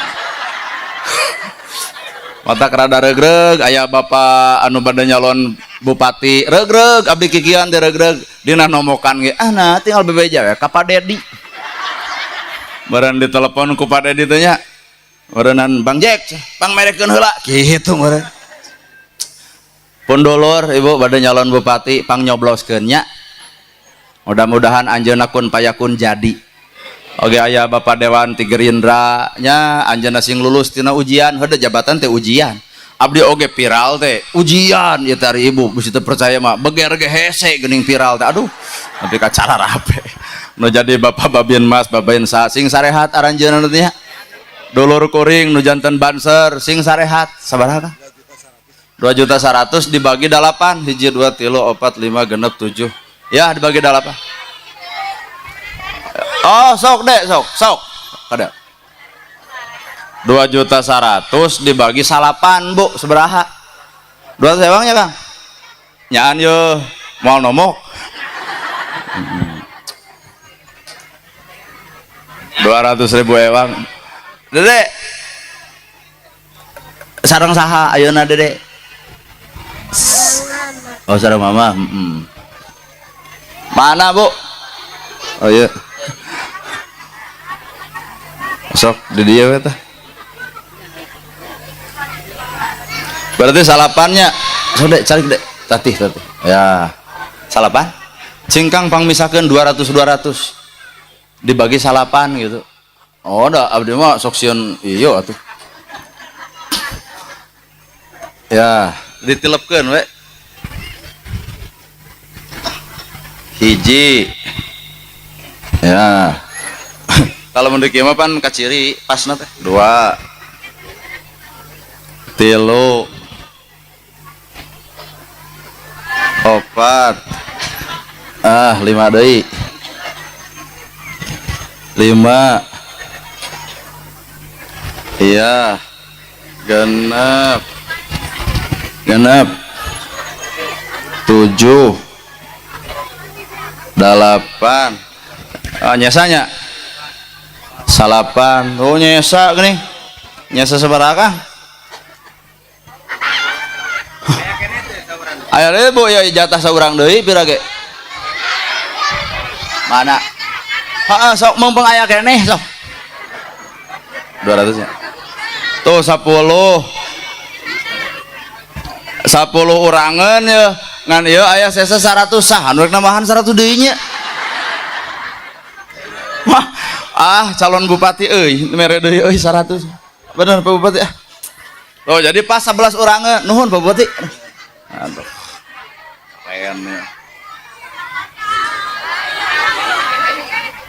S5: Mata kerada regreg, aya bapak anu bade nyalon bupati regreg, abdi kikian teh regreg, dina nomokan ge, ah nah tinggal bebeja we ka Pak Dedi. Meureun ditelepon ku Pak Dedi teh nya. Meureunnan Bang Jack, pang merekeun heula kitu meureun. Pun dulur ibu bade nyalon bupati pang nyobloskeun nya. Mudah-mudahan anjeunna kun payakun jadi. Oke aya Bapak Dewan ti Gerindra nya anjeunna sing lulus tina ujian, heuh jabatan teh ujian. Abdi oge viral teh ujian ieu teh ari ibu bisi teu percaya mah beger ge hese geuning viral teh aduh tapi ka cara rape. Nu jadi Bapak Babin Mas Babin sa sing sarehat aranjeunna teh nya. Dulur kuring nu janten Banser sing sarehat sabaraha? 2.100.000 dibagi 8, 1 2 3 4 5 6 7. Ya dibagi 8. Oh sok dek, sok, sok. Kada. 2.100.000 dibagi 8, Bu, seberaha? 200 ewangnya, Kang? Nyaan yo, mau nomok. 200.000 ewang. Dede. Sareng saha ayeuna, Dede? Oh, sareng mama. Mana, Bu? Oh iya. Sok di dia we tah. Berarti salapannya. Sok dek, cari dek. Tatih, tatih. Ya. Salapan. Cingkang pangmisakeun 200 200. Dibagi salapan gitu. Oh, da abdi mah sok sieun ieu atuh. Ya, ditilepkeun we. Hiji. Ya. Kalau mun di kieu mah pan kaciri pasna teh. 2 3 4 5 deui. 5 iya genep 7 8 nyesanya 9. Oh nyesa gini nyesa sabaraha Kang? Aya deui Bu ya jatah saurang deui pira ge? Mana? Heeh sok mumpung aya keneh sok. 200 nya. Tuh 10 urangan ya ngan ieu aya sesa 100 sah anu rek nambahan 100 deui nya. Wah, calon bupati euy mere deui euy 100. Bener Pak Bupati ah. Oh jadi pas 11 urangan nuhun Pak Bupati. Aduh. Keren ya.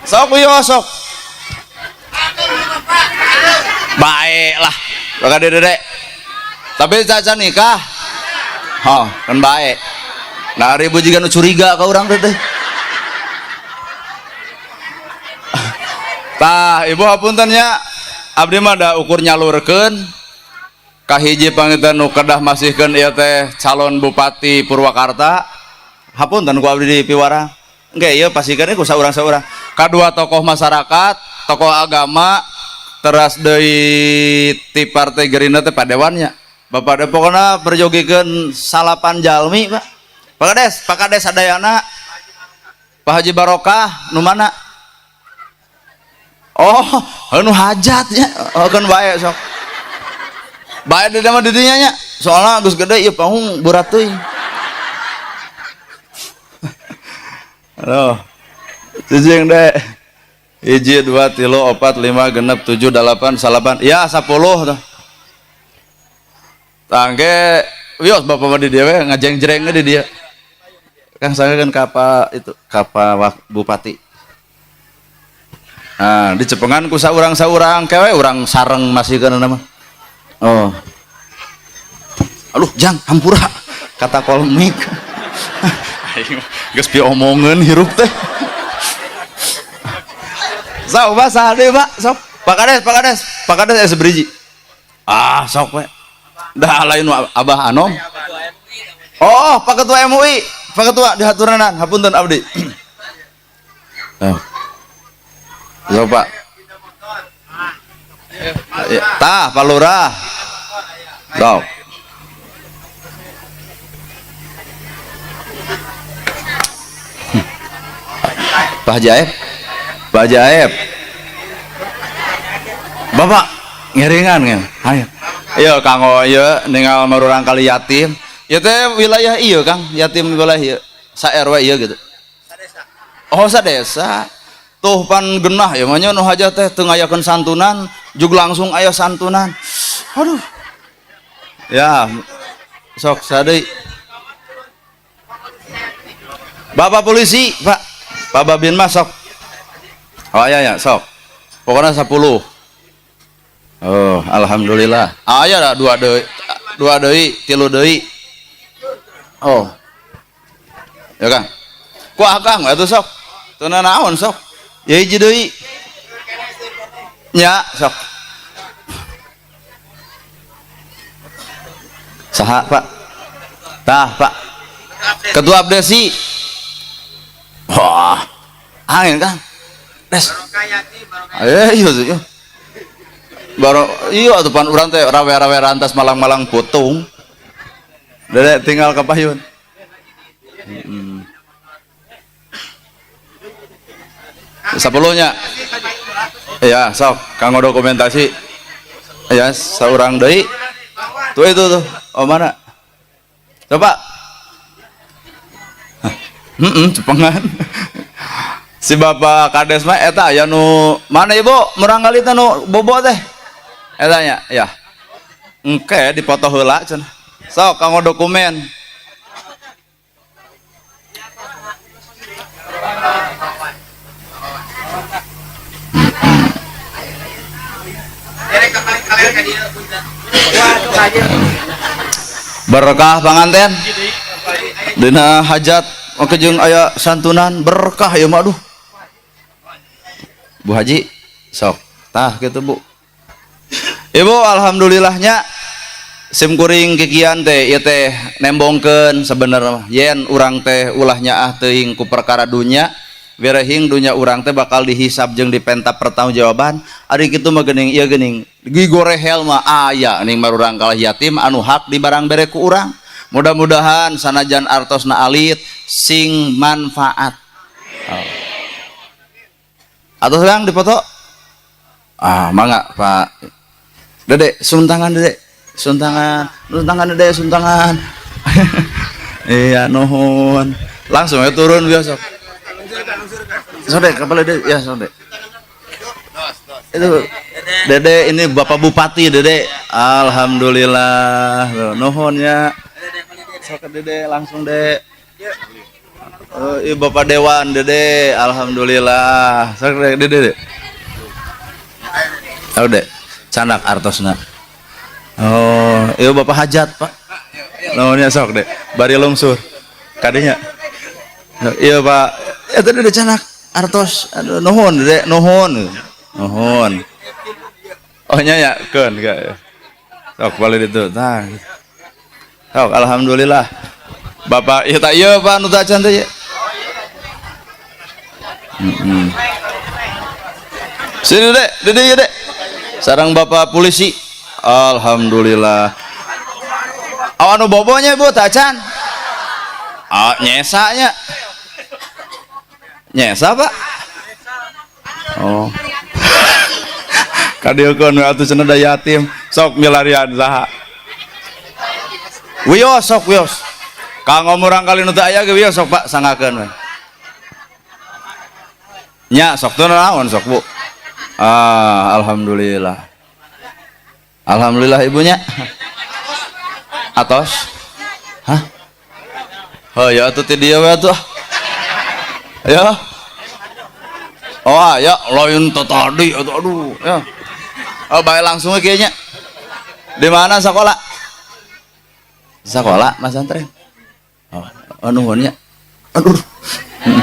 S5: Sok yo sok. Baiklah. Bakal dedek. Tapi caca nikah. Oh, kan baik. Nah, ribu juga nu curiga ka urang teh. Tah, ibu hapunten nya. Abdi mah da ukur nyalurkeun kahiji pangitan nu kedah masihkeun ieu teh calon bupati Purwakarta. Hapunten ku abdi di piwarang. Engke ieu pasikeun ku saurang-saurang. Kadua tokoh masyarakat, tokoh agama, teras deui ti Partai Gerindra teh padewannya. Bapak de pokona perjogikeun salapan jalmi, Pak. Pak Kades sadayana. Pak Haji Barokah nu mana? Oh, anu hajat nya. Oh, kan bae sok. Bae di mah di dinya nya. Soalna geus gede ieu panggung berat teuing. Aduh. Cicing deh. 1 2 3 4 5 6 7 8 9. Ya 10 tuh. Tangke wios bapak mah di dia we ngajeng-jreng di dia. Kang saya kan kapa itu kapa bupati. Nah, di cepengan ku saurang-saurang kewe urang sareng masih kana nama. Oh. Aduh, jang hampura kata kolmik. Aing geus piomongeun hirup teh. Sok basah deui, Pak. Sok. Pak Kades aya seberiji. Ah, sok we. Dah lain Abah Anom. Oh, Pak Ketua MUI, Pak Ketua dihaturanan, hapunten abdi. Oh. Yo Pak. Ya, tah Pak Lurah. Sok. Pak Haji Aep. Pak Haji Aep. Bapak ngiringan nggih. Ayo. Iya kanggo ieu ningal marurang kali yatim. Ieu teh wilayah ieu Kang, yatim wilayah ieu. Sa RW ieu gitu. Oh, sadesa. Tuh pan genah ya mah nya nu hajat teh teu ngayakeun santunan, jug langsung aya santunan. Aduh. Ya. Sok sadeui. Bapak polisi, Pak. Pak Babin mah sok. Oh iya ya, sok. Pokoknya 10. Oh, alhamdulillah. Aya dah 2 deui, 2 deui, 3 deui. Oh. Ya Kang. Ku akang atuh sok. Teu naon sok. Ya hiji deui. Nya sok. Saha, Pak? Tah, Pak. Ketua Abdesi. Wah. Angin Kang. Des. Eh, iya iya. Baru iya atuh pan urang teh rawe-rawe rantas malang-malang putung. Dedek tinggal ke payun. 10-nya. Ya, sok kanggo dokumentasi. Ya, saurang deui. Tuh itu tuh. Oh, mana? Coba. Cepengan. Si Bapak Kades mah eta aya nu mana Ibu? Murangkali teh nu bobo teh. Eta nya, ya. Engke dipoto heula cenah. Sok kanggo dokumen. Berkah panganten. Dina hajat oke jeung aya santunan berkah ya mah aduh. Bu Haji sok tah gitu Bu. Ibu alhamdulillahnya sim kuring kikian teh ieu teh nembongkeun sebenarnya yen urang teh ulah nyaah teuing ku perkara dunya wirehing dunya urang teh bakal dihisab jeung dipenta pertanggungjawaban. Ari kitu mah geuning ieu geuning gigorehel mah aya ning marurang kalah yatim anu hak di barang bere ku urang. Mudah-mudahan sanajan artosna alit sing manfaat. Oh. Atau sedang dipoto? Ah, mangga Pak Dede, suntangan Dede. Suntangan, suntangan Dede, suntangan. Iya, nuhun. Langsung ya turun biasa. Sode, kepala Dede, ya sode. Itu Dede ini Bapak Bupati Dede. Alhamdulillah. Tuh, nuhun ya. Sok Dede langsung Dede. Oh, iya Bapak Dewan Dede, alhamdulillah. Sok Dede, Dede. Oh, Dek, canak artosna. Oh, iya Bapak hajat, Pak. Nuhun ya sok Dek, bari lungsur. Kadinya. Iya Pak, itu Dede canak artos. Aduh, nuhun Dede, nuhun. Nuhun. Oh nya ya, keun ka. Sok balik itu. Tah. Sok alhamdulillah. Bapak ieu tak ieu Pak nu teu acan teh. Sini Dek, Dede ya Dek. Sarang Bapak polisi. Alhamdulillah. Awan nu bobonya Bu teu acan. Ah, nyesanya. Nyesa Pak. Oh. Kadieukeun we atuh cenah da yatim. Sok milarian saha? Wios sok wios. Kanggo murang kali nu teu aya ge wios sok Pak sangakeun we. Nya sok teu naon sok Bu. Ah, alhamdulillah. Alhamdulillah ibunya. Atos? Hah? Oh ya atuh ti dieu we atuh. Ya. Oh ya lain tadi atuh aduh ya. Oh baik langsung kayaknya. Di mana sekolah? Sekolah Mas Antren. Oh, nuhun nya. Aduh.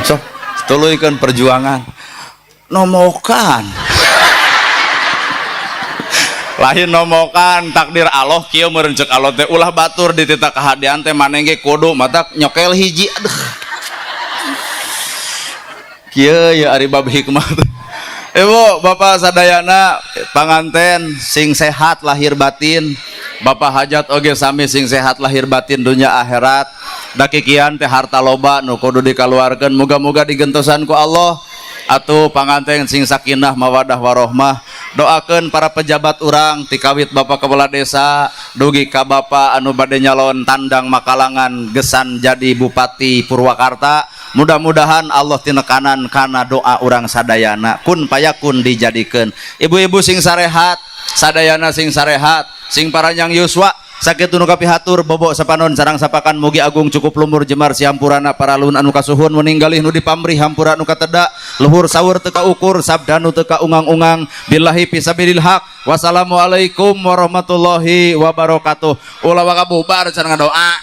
S5: Sok tuluykeun perjuangan. Nomokan. Lain nomokan takdir Allah kieu meureun ceuk Allah teh ulah batur dititah kahadean teh maneh ge kudu matak nyokel hiji aduh. Kieu ya ari bab hikmah teh. Ibu bapak sadayana panganten sing sehat lahir batin, bapak hajat oge sami sing sehat lahir batin dunia akhirat. Dakikian teh harta loba nu kudu dikaluarkeun muga-muga digentosan ku Allah. Atuh panganten sing sakinah mawadah warohmah. Doakeun para pejabat urang tikawit bapak kepala desa dugi ka bapak anu bade nyalon tandang makalangan gesan jadi bupati Purwakarta. Mudah-mudahan Allah tinekanan kana doa urang sadayana kun payakun dijadikeun. Ibu-ibu sing sarehat, sadayana sing sarehat, sing paranjang yuswa. Sakitu nu kapihatur bobo sapanon sarang sapakan mugi agung cukup lumur jemar siampurana para luhun anu kasuhun meninggalih nu dipamrih hampura nu kateda luhur sawur teu kaukur sabda nu teu kaungang-ungang billahi fisabilil haq. Wassalamualaikum warahmatullahi wabarakatuh. Ulah waka bubar can ngadoa.